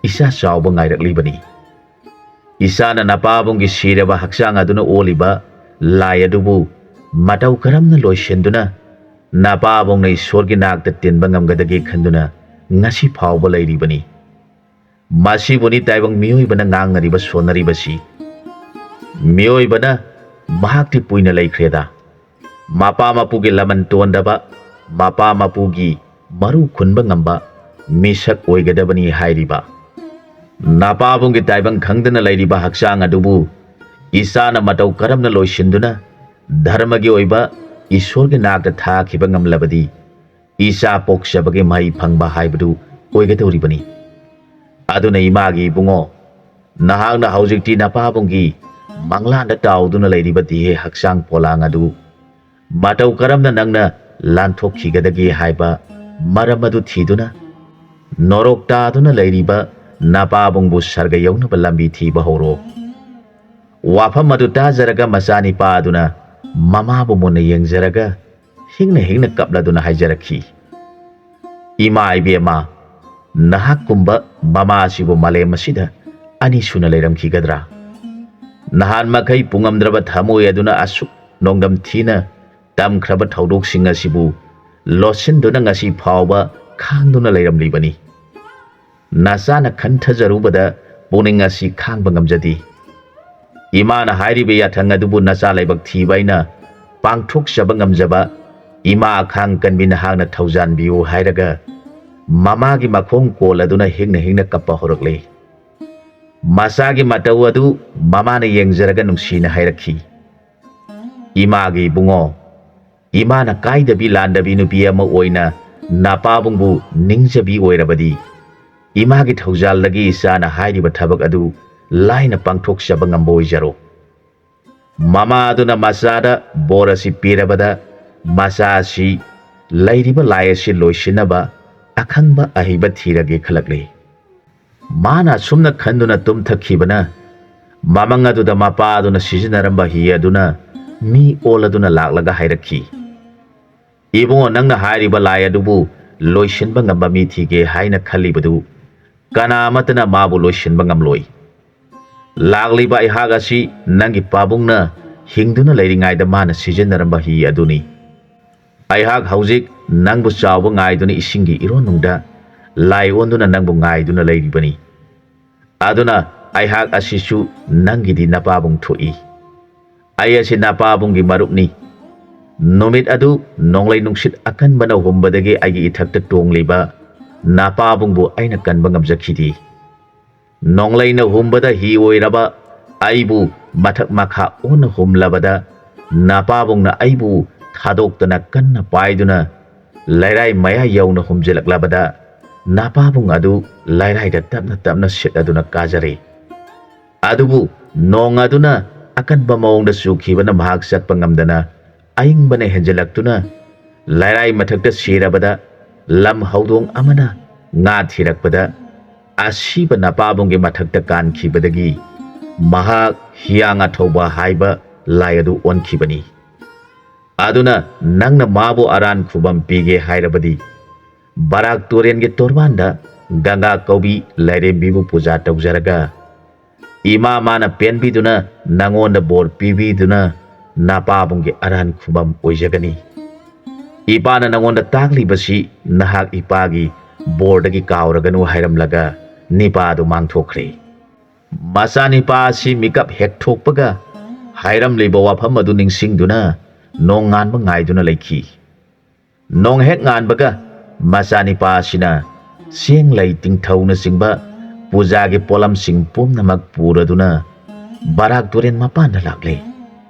ꯏꯆꯥ ꯆꯥꯎꯕ ꯉꯥꯏꯔꯛꯂꯤꯕꯅꯤ꯫ ꯏꯆꯥꯅ ꯅꯄꯥꯕꯨꯡꯒꯤ ꯁꯤꯔꯕ ꯍꯛꯆꯥꯡ ꯑꯗꯨꯅ ꯑꯣꯜꯂꯤꯕ ꯂꯥꯏ ꯑꯗꯨꯕꯨ ꯃꯇꯧ ꯀꯔꯝꯅ ꯂꯣꯏꯁꯤꯟꯗꯨꯅ ꯅꯄꯥꯕꯨꯡꯅ ꯏꯁꯣꯔꯒꯤ ꯅꯥꯛꯇ ꯇꯤꯟꯕ ꯉꯝꯒꯗꯒꯦ ꯈꯟꯗꯨꯅ ꯉꯁꯤ ꯐꯥꯎꯕ ꯂꯩꯔꯤꯕꯅꯤ꯫ ꯃꯁꯤꯕꯨꯅꯤ ꯇꯥꯏꯕꯪ ꯃꯤꯑꯣꯏꯕꯅ ꯉꯥꯡꯅꯔꯤꯕ ꯁꯣꯟꯅꯔꯤꯕꯁꯤ꯫ ꯃꯤꯑꯣꯏꯕꯅ ꯃꯍꯥꯛꯇꯤ ꯄꯨꯏꯅ ꯂꯩꯈ꯭ꯔꯦꯗ꯫ ꯃꯄꯥ ꯃꯄꯨꯒꯤ ꯂꯃꯟ ꯇꯣꯟꯗꯕ, ꯃꯄꯥ ꯃꯄꯨꯒꯤ ꯃꯔꯨ ꯈꯨꯟꯕ ꯉꯝꯕ ꯃꯤꯁꯛ ꯑꯣꯏꯒꯗꯕꯅꯤ ꯍꯥꯏꯔꯤꯕ꯫ ꯅꯄꯥꯕꯨꯡꯒꯤ ꯇꯥꯏꯕꯪ ꯈꯪꯗꯅ ꯂꯩꯔꯤꯕ ꯍꯛꯆꯥꯡ ꯑꯗꯨꯕꯨ ꯏꯆꯥꯅ ꯃꯇꯧ ꯀꯔꯝꯅ ꯂꯣꯏꯁꯤꯟꯗꯨꯅ ꯙꯔꯃꯒꯤ ꯑꯣꯏꯕ ꯏꯁꯣꯔꯒꯤ ꯅꯥꯛꯇ ꯊꯥꯈꯤꯕ ꯉꯝꯂꯕꯗꯤ ꯏꯆꯥ ꯄꯣꯛꯆꯕꯒꯤ ꯃꯍꯩ ꯐꯪꯕ ꯍꯥꯏꯕꯗꯨ ꯑꯣꯏꯒꯗꯧꯔꯤꯕꯅꯤ꯫ ꯑꯗꯨꯅ ꯏꯃꯥꯒꯤ ꯏꯕꯨꯡꯉꯣ, ꯅꯍꯥꯛꯅ ꯍꯧꯖꯤꯛꯇꯤ ꯅꯄꯥꯕꯨꯡꯒꯤ ꯃꯪꯂꯥꯟꯗ ꯇꯥꯎꯗꯨꯅ ꯂꯩꯔꯤꯕ ꯗꯤꯍꯦ ꯍꯛꯆꯥꯡ ꯄꯣꯂꯥꯡ ꯑꯗꯨ ꯃꯇꯧ ꯀꯔꯝꯅ ꯅꯪꯅ ꯂꯥꯟꯊꯣꯛꯈꯤꯒꯗꯒꯦ ꯍꯥꯏꯕ ꯃꯔꯝ ꯑꯗꯨ ꯊꯤꯗꯨꯅ ꯅꯣꯔꯣꯛ ꯇꯥꯗꯨꯅ ꯂꯩꯔꯤꯕ ꯅꯄꯥꯕꯨꯡꯕꯨ ꯁꯔꯒ ꯌꯧꯅꯕ ꯂꯝꯕꯤ ꯊꯤꯕ ꯍꯧꯔꯣ꯫ ꯋꯥꯐꯝ ꯑꯗꯨ ꯇꯥꯖꯔꯒ ꯃꯆꯥꯅꯤꯄꯥ ꯑꯗꯨꯅ ꯃꯃꯥꯕꯨ ꯃꯨꯟꯅ ꯌꯦꯡꯖꯔꯒ ꯍꯤꯡꯅ ꯍꯤꯡꯅ ꯀꯞꯂꯗꯨꯅ ꯍꯥꯏꯖꯔꯛꯈꯤ, "ꯏꯃꯥ ꯏꯕꯦꯝꯃ, ꯅꯍꯥꯛꯀꯨꯝꯕ ꯃꯃꯥ ꯑꯁꯤꯕꯨ ꯃꯥꯂꯦꯝ ꯑꯁꯤꯗ ꯑꯅꯤ ꯁꯨꯅ ꯂꯩꯔꯝꯈꯤꯒꯗ꯭ꯔꯥ? ꯅꯍꯥꯟ ꯃꯈꯩ ꯄꯨꯉꯝꯗ꯭ꯔꯕ ꯊꯃꯣꯏ ꯑꯗꯨꯅ ꯑꯁꯨꯛ ꯅꯣꯡꯗꯝ ꯊꯤꯅ ꯇꯝꯈ꯭ꯔꯕ ꯊꯧꯗꯣꯛꯁꯤꯡ ꯑꯁꯤꯕꯨ ꯂꯣꯠꯁꯤꯟꯗꯨꯅ ꯉꯁꯤ ꯐꯥꯎꯕ ꯈꯥꯡꯗꯨꯅ ꯂꯩꯔꯝꯂꯤꯕꯅꯤ꯫ ꯅꯆꯥꯅ ꯈꯟꯊꯖꯔꯨꯕꯗ ꯄꯨꯛꯅꯤꯡ ꯑꯁꯤ ꯈꯥꯡꯕ ꯉꯝꯖꯗꯦ꯫ ꯏꯃꯥꯅ ꯍꯥꯏꯔꯤꯕ ꯌꯥꯊꯪ ꯑꯗꯨꯕꯨ ꯅꯆꯥ ꯂꯥꯏꯕꯛ ꯊꯤꯕ ꯑꯩꯅ ꯄꯥꯡꯊꯣꯛꯆꯕ ꯉꯝꯖꯕ ꯏꯃꯥ ꯑꯈꯥꯡ ꯀꯟꯕꯤ ꯅꯍꯥꯛꯅ ꯊꯧꯖꯥꯟꯕꯤꯌꯨ" ꯍꯥꯏꯔꯒ ꯃꯃꯥꯒꯤ ꯃꯈꯣꯡ ꯀꯣꯜꯂꯗꯨꯅ ꯍꯤꯡꯅ ꯍꯤꯡꯅ ꯀꯞꯄ ꯍꯧꯔꯛꯂꯦ꯫ ꯃꯆꯥꯒꯤ ꯃꯇꯧ ꯑꯗꯨ ꯃꯃꯥꯅ ꯌꯦꯡꯖꯔꯒ ꯅꯨꯡꯁꯤꯅ ꯍꯥꯏꯔꯛꯈꯤ, "ꯏꯃꯥꯒꯤ ꯏꯕꯨꯡꯉꯣ, ꯏꯃꯥꯅ ꯀꯥꯏꯗꯕꯤ ꯂꯥꯟꯗꯕꯤ ꯅꯨꯄꯤ ꯑꯃ ꯑꯣꯏꯅ ꯅꯄꯥꯕꯨꯡꯕꯨ ꯅꯤꯡꯖꯕꯤ ꯑꯣꯏꯔꯕꯗꯤ, ꯏꯃꯥꯒꯤ ꯊꯧꯖꯥꯜꯗꯒꯤ ꯏꯆꯥꯅ ꯍꯥꯏꯔꯤꯕ ꯊꯕꯛ ꯑꯗꯨ ꯂꯥꯏꯅ ꯄꯥꯡꯊꯣꯛꯆꯕ ꯉꯝꯕ ꯑꯣꯏꯖꯔꯣ꯫" ꯃꯃꯥ ꯑꯗꯨꯅ ꯃꯆꯥꯗ ꯕꯣꯔ ꯑꯁꯤ ꯄꯤꯔꯕꯗ, ꯃꯆꯥ ꯑꯁꯤ ꯂꯩꯔꯤꯕ ꯂꯥꯏ ꯑꯁꯤ ꯂꯣꯏꯁꯤꯟꯅꯕ ꯑꯈꯪꯕ ꯑꯍꯩꯕ ꯊꯤꯔꯒꯦ ꯈꯜꯂꯛꯂꯤ꯫ ꯃꯥꯅ ꯑꯁꯨꯝꯅ ꯈꯟꯗꯨꯅ ꯇꯨꯝꯊꯈꯤꯕꯅ, ꯃꯃꯪ ꯑꯗꯨꯗ ꯃꯄꯥ ꯑꯗꯨꯅ ꯁꯤꯖꯤꯟꯅꯔꯝꯕ ꯍꯤ ꯑꯗꯨꯅ ꯃꯤ ꯑꯣꯜꯂꯗꯨꯅ ꯂꯥꯛꯂꯒ ꯍꯥꯏꯔꯛꯈꯤ, "ꯏꯕꯨꯡꯉꯣ, ꯅꯪꯅ ꯍꯥꯏꯔꯤꯕ ꯂꯥꯏ ꯑꯗꯨꯕꯨ ꯂꯣꯏꯁꯤꯟꯕ ꯉꯝꯕ ꯃꯤ ꯊꯤꯒꯦ ꯍꯥꯏꯅ ꯈꯜꯂꯤꯕꯗꯨ ꯀꯅꯥ ꯑꯃꯠꯇꯅ ꯃꯥꯕꯨ ꯂꯣꯏꯁꯤꯟꯕ ꯉꯝꯂꯣꯏ꯫ ꯂꯥꯛꯂꯤꯕ ꯑꯩꯍꯥꯛ ꯑꯁꯤ ꯅꯪꯒꯤ ꯄꯥꯕꯨꯡꯅ ꯍꯤꯡꯗꯨꯅ ꯂꯩꯔꯤꯉꯩꯗ ꯃꯥꯅ ꯁꯤꯖꯤꯟꯅꯔꯝꯕ ꯍꯤ ꯑꯗꯨꯅꯤ꯫ ꯑꯩꯍꯥꯛ ꯍꯧꯖꯤꯛ ꯅꯪꯕꯨ ꯆꯥꯎꯕ ꯉꯥꯏꯗꯨꯅ ꯏꯁꯤꯡꯒꯤ ꯏꯔꯣꯟꯅꯨꯡꯗ ꯂꯥꯏ ꯑꯣꯟꯗꯨꯅ ꯅꯪꯕꯨ ꯉꯥꯏꯗꯨꯅ ꯂꯩꯔꯤꯕꯅꯤ꯫ ꯑꯗꯨꯅ ꯑꯩꯍꯥꯛ ꯑꯁꯤꯁꯨ ꯅꯪꯒꯤꯗꯤ ꯅꯄꯥꯕꯨꯡ ꯊꯣꯛꯏ꯫ ꯑꯩ ꯑꯁꯤ ꯅꯄꯥꯕꯨꯡꯒꯤ ꯃꯔꯨꯞꯅꯤ꯫ ꯅꯨꯃꯤꯠ ꯑꯗꯨ ꯅꯣꯡꯂꯩ ꯅꯨꯡꯁꯤꯠ ꯑꯀꯟꯕꯅ ꯍꯨꯝꯕꯗꯒꯤ ꯑꯩꯒꯤ ꯏꯊꯛꯇ ꯇꯣꯡꯂꯤꯕ ꯅꯄꯥꯕꯨꯡꯕꯨ ꯑꯩꯅ ꯀꯟꯕ ꯉꯝꯖꯈꯤꯗꯦ꯫ ꯅꯣꯡꯂꯩꯅ ꯍꯨꯝꯕꯗ ꯍꯤ ꯑꯣꯏꯔꯕ ꯑꯩꯕꯨ ꯃꯊꯛ ꯃꯈꯥ ꯑꯣꯟꯅ ꯍꯨꯝꯂꯕꯗ ꯅꯄꯥꯕꯨꯡꯅ ꯑꯩꯕꯨ ꯊꯥꯗꯣꯛꯇꯅ ꯀꯟꯅ ꯄꯥꯏꯗꯨꯅ ꯂꯩꯔꯥꯏ ꯃꯌꯥ ꯌꯧꯅ ꯍꯨꯝꯖꯤꯜꯂꯛꯂꯕꯗ ꯅꯄꯥꯕꯨꯡ ꯑꯗꯨ ꯂꯩꯔꯥꯏꯗ ꯇꯞꯅ ꯇꯞꯅ ꯁꯤꯠꯂꯗꯨꯅ ꯀꯥꯖꯔꯦ꯫ ꯑꯗꯨꯕꯨ ꯅꯣꯡ ꯑꯗꯨꯅ ꯑꯀꯟꯕ ꯃꯑꯣꯡꯗ ꯆꯨꯈꯤꯕꯅ ꯃꯍꯥꯛ ꯆꯠꯄ ꯉꯝꯗꯅ ꯑꯏꯪꯕꯅ ꯍꯦꯟꯖꯤꯜꯂꯛꯇꯨꯅ ꯂꯩꯔꯥꯏ ꯃꯊꯛꯇ ꯁꯤꯔꯕꯗ ꯂꯝ ꯍꯧꯗꯣꯡ ꯑꯃꯅ ꯉꯥ ꯊꯤꯔꯛꯄꯗ ꯑꯁꯤꯕ ꯅꯄꯥꯕꯨꯡꯒꯤ ꯃꯊꯛꯇ ꯀꯥꯟꯈꯤꯕꯗꯒꯤ ꯃꯍꯥꯛ ꯍꯤꯌꯥꯡ ꯑꯊꯧꯕ ꯍꯥꯏꯕ ꯂꯥꯏ ꯑꯗꯨ ꯑꯣꯟꯈꯤꯕꯅꯤ꯫ ꯑꯗꯨꯅ ꯅꯪꯅ ꯃꯥꯕꯨ ꯑꯔꯥꯟ ꯈꯨꯕꯝ ꯄꯤꯒꯦ ꯍꯥꯏꯔꯕꯗꯤ ꯕꯔꯥꯛ ꯇꯨꯔꯦꯟꯒꯤ ꯇꯣꯔꯕꯥꯟꯗ ꯒꯪꯒꯥ ꯀꯧꯕꯤ ꯂꯥꯏꯔꯦꯝꯕꯤꯕꯨ ꯄꯨꯖꯥ ꯇꯧꯖꯔꯒ ꯏꯃꯥ ꯃꯥꯅ ꯄꯦꯟꯕꯤꯗꯨꯅ ꯅꯪꯉꯣꯟꯗ ꯕꯣꯔ ꯄꯤꯕꯤꯗꯨꯅ ꯅꯄꯥꯕꯨꯡꯒꯤ ꯑꯔꯥꯟ ꯈꯨꯕꯝ ꯑꯣꯏꯖꯒꯅꯤ꯫ ꯏꯄꯥꯅ ꯅꯪꯉꯣꯟꯗ ꯇꯥꯛꯂꯤꯕꯁꯤ ꯅꯍꯥꯛ ꯏꯄꯥꯒꯤ ꯕꯣꯔꯗꯒꯤ ꯀꯥꯎꯔꯒꯅꯨ ꯍꯥꯏꯔꯝꯂꯒ ꯅꯤꯄꯥꯗꯨ ꯃꯥꯡꯊꯣꯛꯈ꯭ꯔꯦ꯫ ꯃꯆꯥꯅꯤꯄꯥ ꯑꯁꯤ ꯃꯤꯀꯞ ꯍꯦꯛ ꯊꯣꯛꯄꯒ ꯍꯥꯏꯔꯝꯂꯤꯕ ꯋꯥꯐꯝ ꯑꯗꯨ ꯅꯤꯡꯁꯤꯡꯗꯨꯅ ꯅꯣꯡꯉꯥꯟꯕ ꯉꯥꯏꯗꯨꯅ ꯂꯩꯈꯤ꯫ ꯅꯣꯡ ꯍꯦꯛ ꯉꯥꯟꯕꯒ ꯃꯆꯥꯅꯤꯄꯥ ꯑꯁꯤꯅ ꯆꯦꯡ ꯂꯩ ꯇꯤꯡꯊꯧꯅꯆꯤꯡꯕ ꯄꯨꯖꯥꯒꯤ ꯄꯣꯠꯂꯝꯁꯤꯡ ꯄꯨꯝꯅꯃꯛ ꯄꯨꯔꯗꯨꯅ ꯕꯔꯥꯛ ꯇꯨꯔꯦꯟ ꯃꯄꯥꯟꯗ ꯂꯥꯛꯂꯦ꯫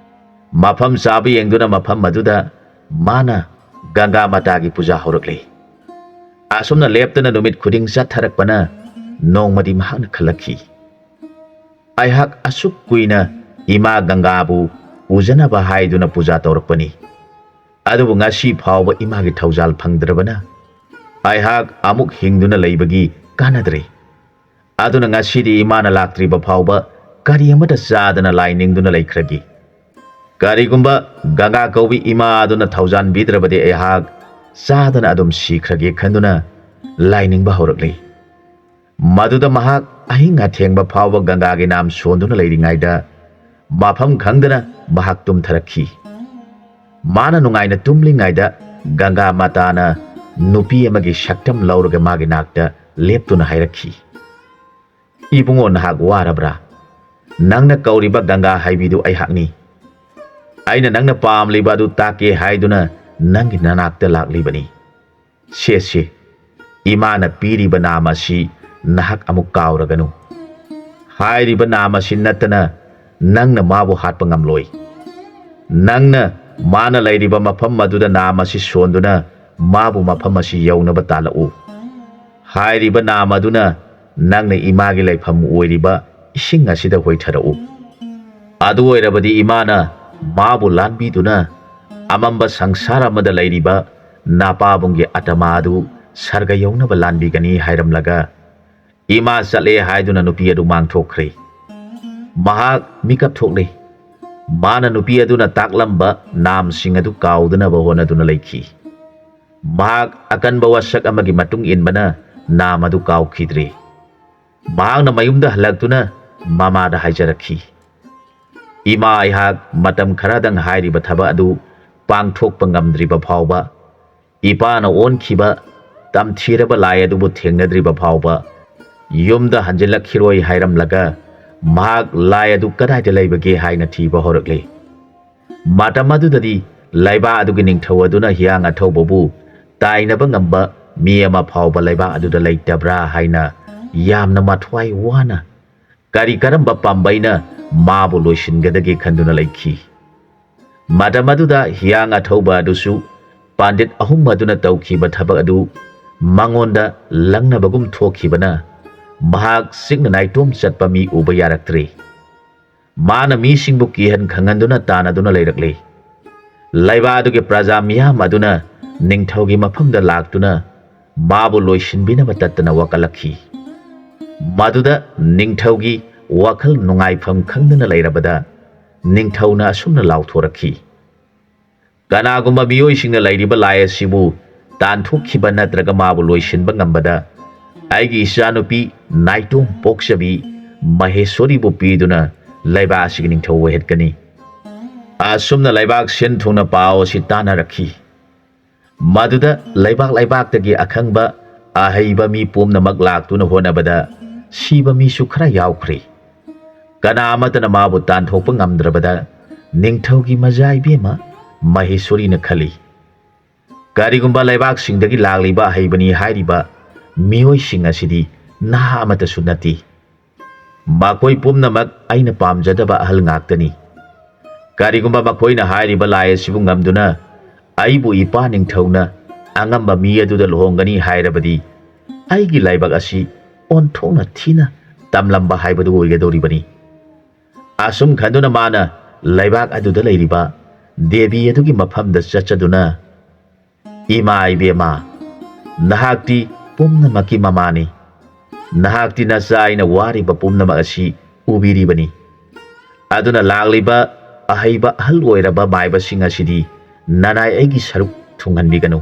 ꯃꯐꯝ ꯆꯥꯕ ꯌꯦꯡꯗꯨꯅ ꯃꯐꯝ ꯑꯗꯨꯗ ꯃꯥꯅ ꯒꯪꯒꯥ ꯃꯥꯇꯥꯒꯤ ꯄꯨꯖꯥ ꯍꯧꯔꯛꯂꯦ꯫ ꯑꯁꯨꯝꯅ ꯂꯦꯞꯇꯅ ꯅꯨꯃꯤꯠ ꯈꯨꯗꯤꯡ ꯆꯠꯊꯔꯛꯄꯅ ꯅꯣꯡꯃꯗꯤ ꯃꯍꯥꯛꯅ ꯈꯜꯂꯛꯈꯤ, "ꯑꯩꯍꯥꯛ ꯑꯁꯨꯛ ꯀꯨꯏꯅ ꯏꯃꯥ ꯒꯪꯒꯥꯕꯨ ꯎꯖꯅꯕ ꯍꯥꯏꯗꯨꯅ ꯄꯨꯖꯥ ꯇꯧꯔꯛꯄꯅꯤ꯫ ꯑꯗꯨꯕꯨ ꯉꯁꯤ ꯐꯥꯎꯕ ꯏꯃꯥꯒꯤ ꯊꯧꯖꯥꯜ ꯐꯪꯗ꯭ꯔꯕꯅ ꯑꯩꯍꯥꯛ ꯑꯃꯨꯛ ꯍꯤꯡꯗꯨꯅ ꯂꯩꯕꯒꯤ ꯀꯥꯟꯅꯗ꯭ꯔꯦ꯫ ꯑꯗꯨꯅ ꯉꯁꯤꯗꯤ ꯏꯃꯥꯅ ꯂꯥꯛꯇ꯭ꯔꯤꯕ ꯐꯥꯎꯕ ꯀꯔꯤ ꯑꯃꯠꯇ ꯆꯥꯗꯅ ꯂꯥꯏ ꯅꯤꯡꯗꯨꯅ ꯂꯩꯈ꯭ꯔꯒꯦ꯫" ꯀꯔꯤꯒꯨꯝꯕ ꯒꯪꯒꯥ ꯀꯧꯕꯤ ꯏꯃꯥ ꯑꯗꯨꯅ ꯊꯧꯖꯥꯟꯕꯤꯗ꯭ꯔꯕꯗꯤ ꯑꯩꯍꯥꯛ ꯆꯥꯗꯅ ꯑꯗꯨꯝ ꯁꯤꯈ꯭ꯔꯒꯦ ꯈꯟꯗꯨꯅ ꯂꯥꯏꯅꯤꯡꯕ ꯍꯧꯔꯛꯂꯤ꯫ ꯃꯗꯨꯗ ꯃꯍꯥꯛ ꯑꯍꯤꯡ ꯑꯊꯦꯡꯕ ꯐꯥꯎꯕ ꯒꯪꯒꯥꯒꯤ ꯅꯥꯝ ꯁꯣꯟꯗꯨꯅ ꯂꯩꯔꯤꯉꯩꯗ ꯃꯐꯝ ꯈꯪꯗꯅ ꯃꯍꯥꯛ ꯇꯨꯝꯊꯔꯛꯈꯤ꯫ ꯃꯥꯅ ꯅꯨꯡꯉꯥꯏꯅ ꯇꯨꯝꯂꯤꯉꯩꯗ ꯒꯪꯒꯥ ꯃꯥꯇꯥꯅ ꯅꯨꯄꯤ ꯑꯃꯒꯤ ꯁꯛꯇꯝ ꯂꯧꯔꯒ ꯃꯥꯒꯤ ꯅꯥꯛꯇ ꯂꯦꯞꯇꯨꯅ ꯍꯥꯏꯔꯛꯈꯤ, "ꯏꯕꯨꯡꯉꯣ, ꯅꯍꯥꯛ ꯋꯥꯔꯕ꯭ꯔꯥ? ꯅꯪꯅ ꯀꯧꯔꯤꯕ ꯒꯪꯒꯥ ꯍꯥꯏꯕꯤꯗꯨ ꯑꯩꯍꯥꯛꯅꯤ꯫ ꯑꯩꯅ ꯅꯪꯅ ꯄꯥꯝꯂꯤꯕ ꯑꯗꯨ ꯇꯥꯛꯀꯦ ꯍꯥꯏꯗꯨꯅ ꯅꯪꯒꯤ ꯅꯅꯥꯛꯇ ꯂꯥꯛꯂꯤꯕꯅꯤ꯫ ꯁꯦ ꯁꯦ, ꯏꯃꯥꯅ ꯄꯤꯔꯤꯕ ꯅꯥꯝ ꯑꯁꯤ ꯅꯍꯥꯛ ꯑꯃꯨꯛ ꯀꯥꯎꯔꯒꯅꯨ꯫ ꯍꯥꯏꯔꯤꯕ ꯅꯥꯝ ꯑꯁꯤ ꯅꯠꯇꯅ ꯅꯪꯅ ꯃꯥꯕꯨ ꯍꯥꯠꯄ ꯉꯝꯂꯣꯏ꯫ ꯅꯪꯅ ꯃꯥꯅ ꯂꯩꯔꯤꯕ ꯃꯐꯝ ꯑꯗꯨꯗ ꯅꯥꯝ ꯑꯁꯤ ꯁꯣꯟꯗꯨꯅ ꯃꯥꯕꯨ ꯃꯐꯝ ꯑꯁꯤ ꯌꯧꯅꯕ ꯇꯥꯜꯂꯛꯎ꯫ ꯍꯥꯏꯔꯤꯕ ꯅꯥꯝ ꯑꯗꯨꯅ ꯅꯪꯅ ꯏꯃꯥꯒꯤ ꯂꯩꯐꯝ ꯑꯣꯏꯔꯤꯕ ꯏꯁꯤꯡ ꯑꯁꯤꯗ ꯍꯣꯏꯊꯔꯛꯎ꯫ ꯑꯗꯨ ꯑꯣꯏꯔꯕꯗꯤ ꯏꯃꯥꯅ ꯃꯥꯕꯨ ꯂꯥꯟꯕꯤꯗꯨꯅ ꯑꯃꯝꯕ ꯁꯪꯁꯥꯔ ꯑꯃꯗ ꯂꯩꯔꯤꯕ ꯅꯥꯄꯥꯕꯨꯡꯒꯤ ꯑꯇꯃꯥ ꯑꯗꯨ ꯁꯔꯒ ꯌꯧꯅꯕ ꯂꯥꯟꯕꯤꯒꯅꯤ" ꯍꯥꯏꯔꯝꯂꯒ ꯏꯃꯥ ꯆꯠꯂꯦ ꯍꯥꯏꯗꯨꯅ ꯅꯨꯄꯤ ꯑꯗꯨ ꯃꯥꯡꯊꯣꯛꯈ꯭ꯔꯦ꯫ ꯃꯍꯥꯛ ꯃꯤꯀꯞ ꯊꯣꯛꯂꯦ꯫ ꯃꯥꯅ ꯅꯨꯄꯤ ꯑꯗꯨꯅ ꯇꯥꯛꯂꯝꯕ ꯅꯥꯝꯁꯤꯡ ꯑꯗꯨ ꯀꯥꯎꯗꯅꯕ ꯍꯣꯠꯅꯗꯨꯅ ꯂꯩꯈꯤ꯫ ꯃꯍꯥꯛ ꯑꯀꯟꯕ ꯋꯥꯁꯛ ꯑꯃꯒꯤ ꯃꯇꯨꯡ ꯏꯟꯕꯅ ꯅꯥꯝ ꯑꯗꯨ ꯀꯥꯎꯈꯤꯗ꯭ꯔꯦ꯫ ꯃꯍꯥꯛꯅ ꯃꯌꯨꯝꯗ ꯍꯜꯂꯛꯇꯨꯅ ꯃꯃꯥꯗ ꯍꯥꯏꯖꯔꯛꯈꯤ, "ꯏꯃꯥ, ꯑꯩꯍꯥꯛ ꯃꯇꯝ ꯈꯔꯗꯪ ꯍꯥꯏꯔꯤꯕ ꯊꯕꯛ ꯑꯗꯨ ꯄꯥꯡꯊꯣꯛꯄ ꯉꯝꯗ꯭ꯔꯤꯕ ꯐꯥꯎꯕ, ꯏꯄꯥꯅ ꯑꯣꯟꯈꯤꯕ ꯇꯝꯊꯤꯔꯕ ꯂꯥꯏ ꯑꯗꯨꯕꯨ ꯊꯦꯡꯅꯗ꯭ꯔꯤꯕ ꯐꯥꯎꯕ ꯌꯨꯝꯗ ꯍꯟꯖꯤꯜꯂꯛꯈꯤꯔꯣꯏ" ꯍꯥꯏꯔꯝꯂꯒ ꯃꯍꯥꯛ ꯂꯥꯏ ꯑꯗꯨ ꯀꯗꯥꯏꯗ ꯂꯩꯕꯒꯦ ꯍꯥꯏꯅ ꯊꯤꯕ ꯍꯧꯔꯛꯂꯦ꯫ ꯃꯇꯝ ꯑꯗꯨꯗꯗꯤ ꯂꯩꯕꯥꯛ ꯑꯗꯨꯒꯤ ꯅꯤꯡꯊꯧ ꯑꯗꯨꯅ ꯍꯤꯌꯥꯡ ꯑꯊꯧꯕꯕꯨ ꯇꯥꯏꯅꯕ ꯉꯝꯕ ꯃꯤ ꯑꯃ ꯐꯥꯎꯕ ꯂꯩꯕꯥꯛ ꯑꯗꯨꯗ ꯂꯩꯇꯕ꯭ꯔꯥ ꯍꯥꯏꯅ ꯌꯥꯝꯅ ꯃꯊ꯭ꯋꯥꯏ ꯋꯥꯅ ꯀꯔꯤ ꯀꯔꯝꯕ ꯄꯥꯝꯕꯩꯅ ꯃꯥꯕꯨ ꯂꯣꯏꯁꯤꯟꯒꯗꯒꯦ ꯈꯟꯗꯨꯅ ꯂꯩꯈꯤ꯫ ꯃꯇꯝ ꯑꯗꯨꯗ ꯍꯤꯌꯥꯡ ꯑꯊꯧꯕ ꯑꯗꯨꯁꯨ ꯄꯥꯟꯗꯤꯠ ꯑꯍꯨꯝ ꯑꯗꯨꯅ ꯇꯧꯈꯤꯕ ꯊꯕꯛ ꯑꯗꯨ ꯃꯉꯣꯟꯗ ꯂꯪꯅꯕꯒꯨꯝ ꯊꯣꯛꯈꯤꯕꯅ ꯃꯍꯥꯛ ꯆꯤꯛꯅ ꯅꯥꯏꯇꯣꯝ ꯆꯠꯄ ꯃꯤ ꯎꯕ ꯌꯥꯔꯛꯇ꯭ꯔꯦ꯫ ꯃꯥꯅ ꯃꯤꯁꯤꯡꯕꯨ ꯀꯤꯍꯟ ꯈꯪꯍꯟꯗꯨꯅ ꯇꯥꯟꯅꯗꯨꯅ ꯂꯩꯔꯛꯂꯤ꯫ ꯂꯩꯕꯥꯛ ꯑꯗꯨꯒꯤ ꯄ꯭ꯔꯖꯥ ꯃꯤꯌꯥꯝ ꯑꯗꯨꯅ ꯅꯤꯡꯊꯧꯒꯤ ꯃꯐꯝꯗ ꯂꯥꯛꯇꯨꯅ ꯃꯥꯕꯨ ꯂꯣꯏꯁꯤꯟꯕꯤꯅꯕ ꯇꯠꯇꯅ ꯋꯥꯀꯠꯂꯛꯈꯤ꯫ ꯃꯗꯨꯗ ꯅꯤꯡꯊꯧꯒꯤ ꯋꯥꯈꯜ ꯅꯨꯡꯉꯥꯏꯐꯝ ꯈꯪꯗꯅ ꯂꯩꯔꯕꯗ ꯅꯤꯡꯊꯧꯅ ꯑꯁꯨꯝꯅ ꯂꯥꯎꯊꯣꯔꯛꯈꯤ, "ꯀꯅꯥꯒꯨꯝꯕ ꯃꯤꯑꯣꯏꯁꯤꯡꯅ ꯂꯩꯔꯤꯕ ꯂꯥꯏ ꯑꯁꯤꯕꯨ ꯇꯥꯟꯊꯣꯛꯈꯤꯕ ꯅꯠꯇ꯭ꯔꯒ ꯃꯥꯕꯨ ꯂꯣꯏꯁꯤꯟꯕ ꯉꯝꯕꯗ, ꯑꯩꯒꯤ ꯏꯆꯥꯅꯨꯄꯤ ꯅꯥꯏꯇꯣꯝ ꯄꯣꯛꯆꯕꯤ ꯃꯍꯦꯁꯣꯔꯤꯕꯨ ꯄꯤꯗꯨꯅ ꯂꯩꯕꯥꯛ ꯑꯁꯤꯒꯤ ꯅꯤꯡꯊꯧ ꯑꯣꯏꯍꯟꯒꯅꯤ꯫" ꯑꯁꯨꯝꯅ ꯂꯩꯕꯥꯛ ꯁꯤꯟ ꯊꯨꯡꯅ ꯄꯥꯎ ꯑꯁꯤ ꯇꯥꯅꯔꯛꯈꯤ꯫ ꯃꯗꯨꯗ ꯂꯩꯕꯥꯛ ꯂꯩꯕꯥꯛꯇꯒꯤ ꯑꯈꯪꯕ ꯑꯍꯩꯕ ꯃꯤ ꯄꯨꯝꯅꯃꯛ ꯂꯥꯛꯇꯨꯅ ꯍꯣꯠꯅꯕꯗ, ꯁꯤꯕ ꯃꯤꯁꯨ ꯈꯔ ꯌꯥꯎꯈ꯭ꯔꯦ꯫ ꯀꯅꯥ ꯑꯃꯠꯇꯅ ꯃꯥꯕꯨ ꯇꯥꯟꯊꯣꯛꯄ ꯉꯝꯗ꯭ꯔꯕꯗ, ꯅꯤꯡꯊꯧꯒꯤ ꯃꯖꯥ ꯏꯕꯦꯝꯃ ꯃꯍꯦꯁꯣꯔꯤꯅ ꯈꯜꯂꯤ, "ꯀꯔꯤꯒꯨꯝꯕ ꯂꯩꯕꯥꯛꯁꯤꯡꯗꯒꯤ ꯂꯥꯛꯂꯤꯕ ꯑꯍꯩꯕꯅꯤ ꯍꯥꯏꯔꯤꯕ ꯃꯤꯑꯣꯏꯁꯤꯡ ꯑꯁꯤꯗꯤ ꯅꯍꯥ ꯑꯃꯠꯇꯁꯨ ꯅꯠꯇꯦ꯫ ꯃꯈꯣꯏ ꯄꯨꯝꯅꯃꯛ ꯑꯩꯅ ꯄꯥꯝꯖꯗꯕ ꯑꯍꯜ ꯉꯥꯛꯇꯅꯤ꯫ ꯀꯔꯤꯒꯨꯝꯕ ꯃꯈꯣꯏꯅ ꯍꯥꯏꯔꯤꯕ ꯂꯥꯏ ꯑꯁꯤꯕꯨ ꯉꯝꯗꯨꯅ ꯑꯩꯕꯨ ꯏꯄꯥ ꯅꯤꯡꯊꯧꯅ ꯑꯉꯝꯕ ꯃꯤ ꯑꯗꯨꯗ ꯂꯨꯍꯣꯡꯒꯅꯤ ꯍꯥꯏꯔꯕꯗꯤ, ꯑꯩꯒꯤ ꯂꯥꯏꯕꯛ ꯑꯁꯤ ꯑꯣꯟꯊꯣꯛꯅ ꯊꯤꯅ ꯇꯝꯂꯝꯕ ꯍꯥꯏꯕꯗꯨ ꯑꯣꯏꯒꯗꯧꯔꯤꯕꯅꯤ꯫" ꯑꯁꯨꯝ ꯈꯟꯗꯨꯅ ꯃꯥꯅ ꯂꯩꯕꯥꯛ ꯑꯗꯨꯗ ꯂꯩꯔꯤꯕ ꯗꯦꯕꯤ ꯑꯗꯨꯒꯤ ꯃꯐꯝꯗ ꯆꯠꯆꯗꯨꯅ, "ꯏꯃꯥ ꯏꯕꯦꯝꯃ, ꯅꯍꯥꯛꯇꯤ ꯄꯨꯝꯅꯃꯛꯀꯤ ꯃꯃꯥꯅꯤ꯫ ꯅꯍꯥꯛꯇꯤ ꯅꯆꯥ ꯑꯩꯅ ꯋꯥꯔꯤꯕ ꯄꯨꯝꯅꯃꯛ ꯑꯁꯤ ꯎꯕꯤꯔꯤꯕꯅꯤ꯫ ꯑꯗꯨꯅ ꯂꯥꯛꯂꯤꯕ ꯑꯍꯩꯕ ꯑꯍꯜ ꯑꯣꯏꯔꯕ ꯃꯥꯏꯕꯁꯤꯡ ꯑꯁꯤꯗꯤ ꯅꯅꯥꯏ ꯑꯩꯒꯤ ꯁꯔꯨꯛ ꯊꯨꯡꯍꯟꯕꯤꯒꯅꯨ꯫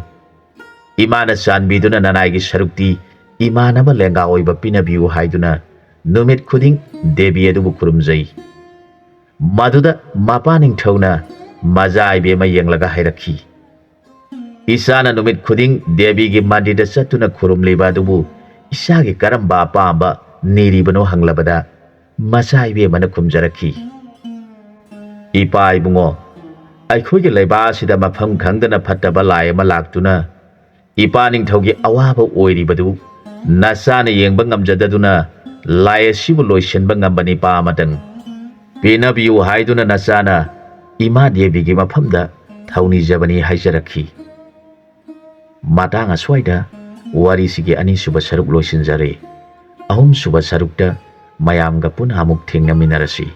ꯏꯃꯥꯅ ꯆꯥꯟꯕꯤꯗꯨꯅ ꯅꯅꯥꯏꯒꯤ ꯁꯔꯨꯛꯇꯤ ꯏꯃꯥꯟꯅꯕ ꯂꯦꯡꯒꯥ ꯑꯣꯏꯕ ꯄꯤꯅꯕꯤꯌꯨ" ꯍꯥꯏꯗꯨꯅ ꯅꯨꯃꯤꯠ ꯈꯨꯗꯤꯡ ꯗꯦꯕꯤ ꯑꯗꯨꯕꯨ ꯈꯨꯔꯨꯝꯖꯩ꯫ ꯃꯗꯨꯗ ꯃꯄꯥ ꯅꯤꯡꯊꯧꯅ ꯃꯖꯥ ꯏꯕꯦꯝꯃ ꯌꯦꯡꯂꯒ ꯍꯥꯏꯔꯛꯈꯤ, "ꯏꯆꯥꯅ ꯅꯨꯃꯤꯠ ꯈꯨꯗꯤꯡ ꯗꯦꯕꯤꯒꯤ ꯃꯟꯗꯤꯔꯗ ꯆꯠꯇꯨꯅ ꯈꯨꯔꯨꯝꯂꯤꯕ ꯑꯗꯨꯕꯨ ꯏꯆꯥꯒꯤ ꯀꯔꯝꯕ ꯑꯄꯥꯝꯕ ꯅꯤꯔꯤꯕꯅꯣ?" ꯍꯪꯂꯕꯗ, ꯃꯆꯥ ꯏꯕꯦꯝꯃꯅ ꯈꯨꯝꯖꯔꯛꯈꯤ, "ꯏꯄꯥ ꯏꯕꯨꯡꯉꯣ, ꯑꯩꯈꯣꯏꯒꯤ ꯂꯩꯕꯥꯛ ꯑꯁꯤꯗ ꯃꯐꯝ ꯈꯪꯗꯅ ꯐꯠꯇꯕ ꯂꯥꯏ ꯑꯃ ꯂꯥꯛꯇꯨꯅ ꯏꯄꯥ ꯅꯤꯡꯊꯧꯒꯤ ꯑꯋꯥꯕ ꯑꯣꯏꯔꯤꯕꯗꯨ ꯅꯆꯥꯅ ꯌꯦꯡꯕ ꯉꯝꯖꯗꯗꯨꯅ ꯂꯥꯏ ꯑꯁꯤꯕꯨ ꯂꯣꯏꯁꯤꯟꯕ ꯉꯝꯕ ꯅꯤꯄꯥ ꯑꯃꯇꯪ ꯄꯤꯅꯕꯤꯌꯨ ꯍꯥꯏꯗꯨꯅ ꯅꯆꯥꯅ ꯏꯃꯥ ꯗꯦꯕꯤꯒꯤ ꯃꯐꯝꯗ ꯊꯧꯅꯤꯖꯕꯅꯤ" ꯍꯥꯏꯖꯔꯛꯈꯤ꯫ ꯃꯇꯥꯡ ꯑꯁ꯭ꯋꯥꯏꯗ ꯋꯥꯔꯤꯁꯤꯒꯤ ꯑꯅꯤꯁꯨꯕ ꯁꯔꯨꯛ ꯂꯣꯏꯁꯤꯟꯖꯔꯦ꯫ ꯑꯍꯨꯝꯁꯨꯕ ꯁꯔꯨꯛꯇ ꯃꯌꯥꯝꯒ ꯄꯨꯟꯅ ꯑꯃꯨꯛ ꯊꯦꯡꯅꯃꯤꯟꯅꯔꯁꯤ꯫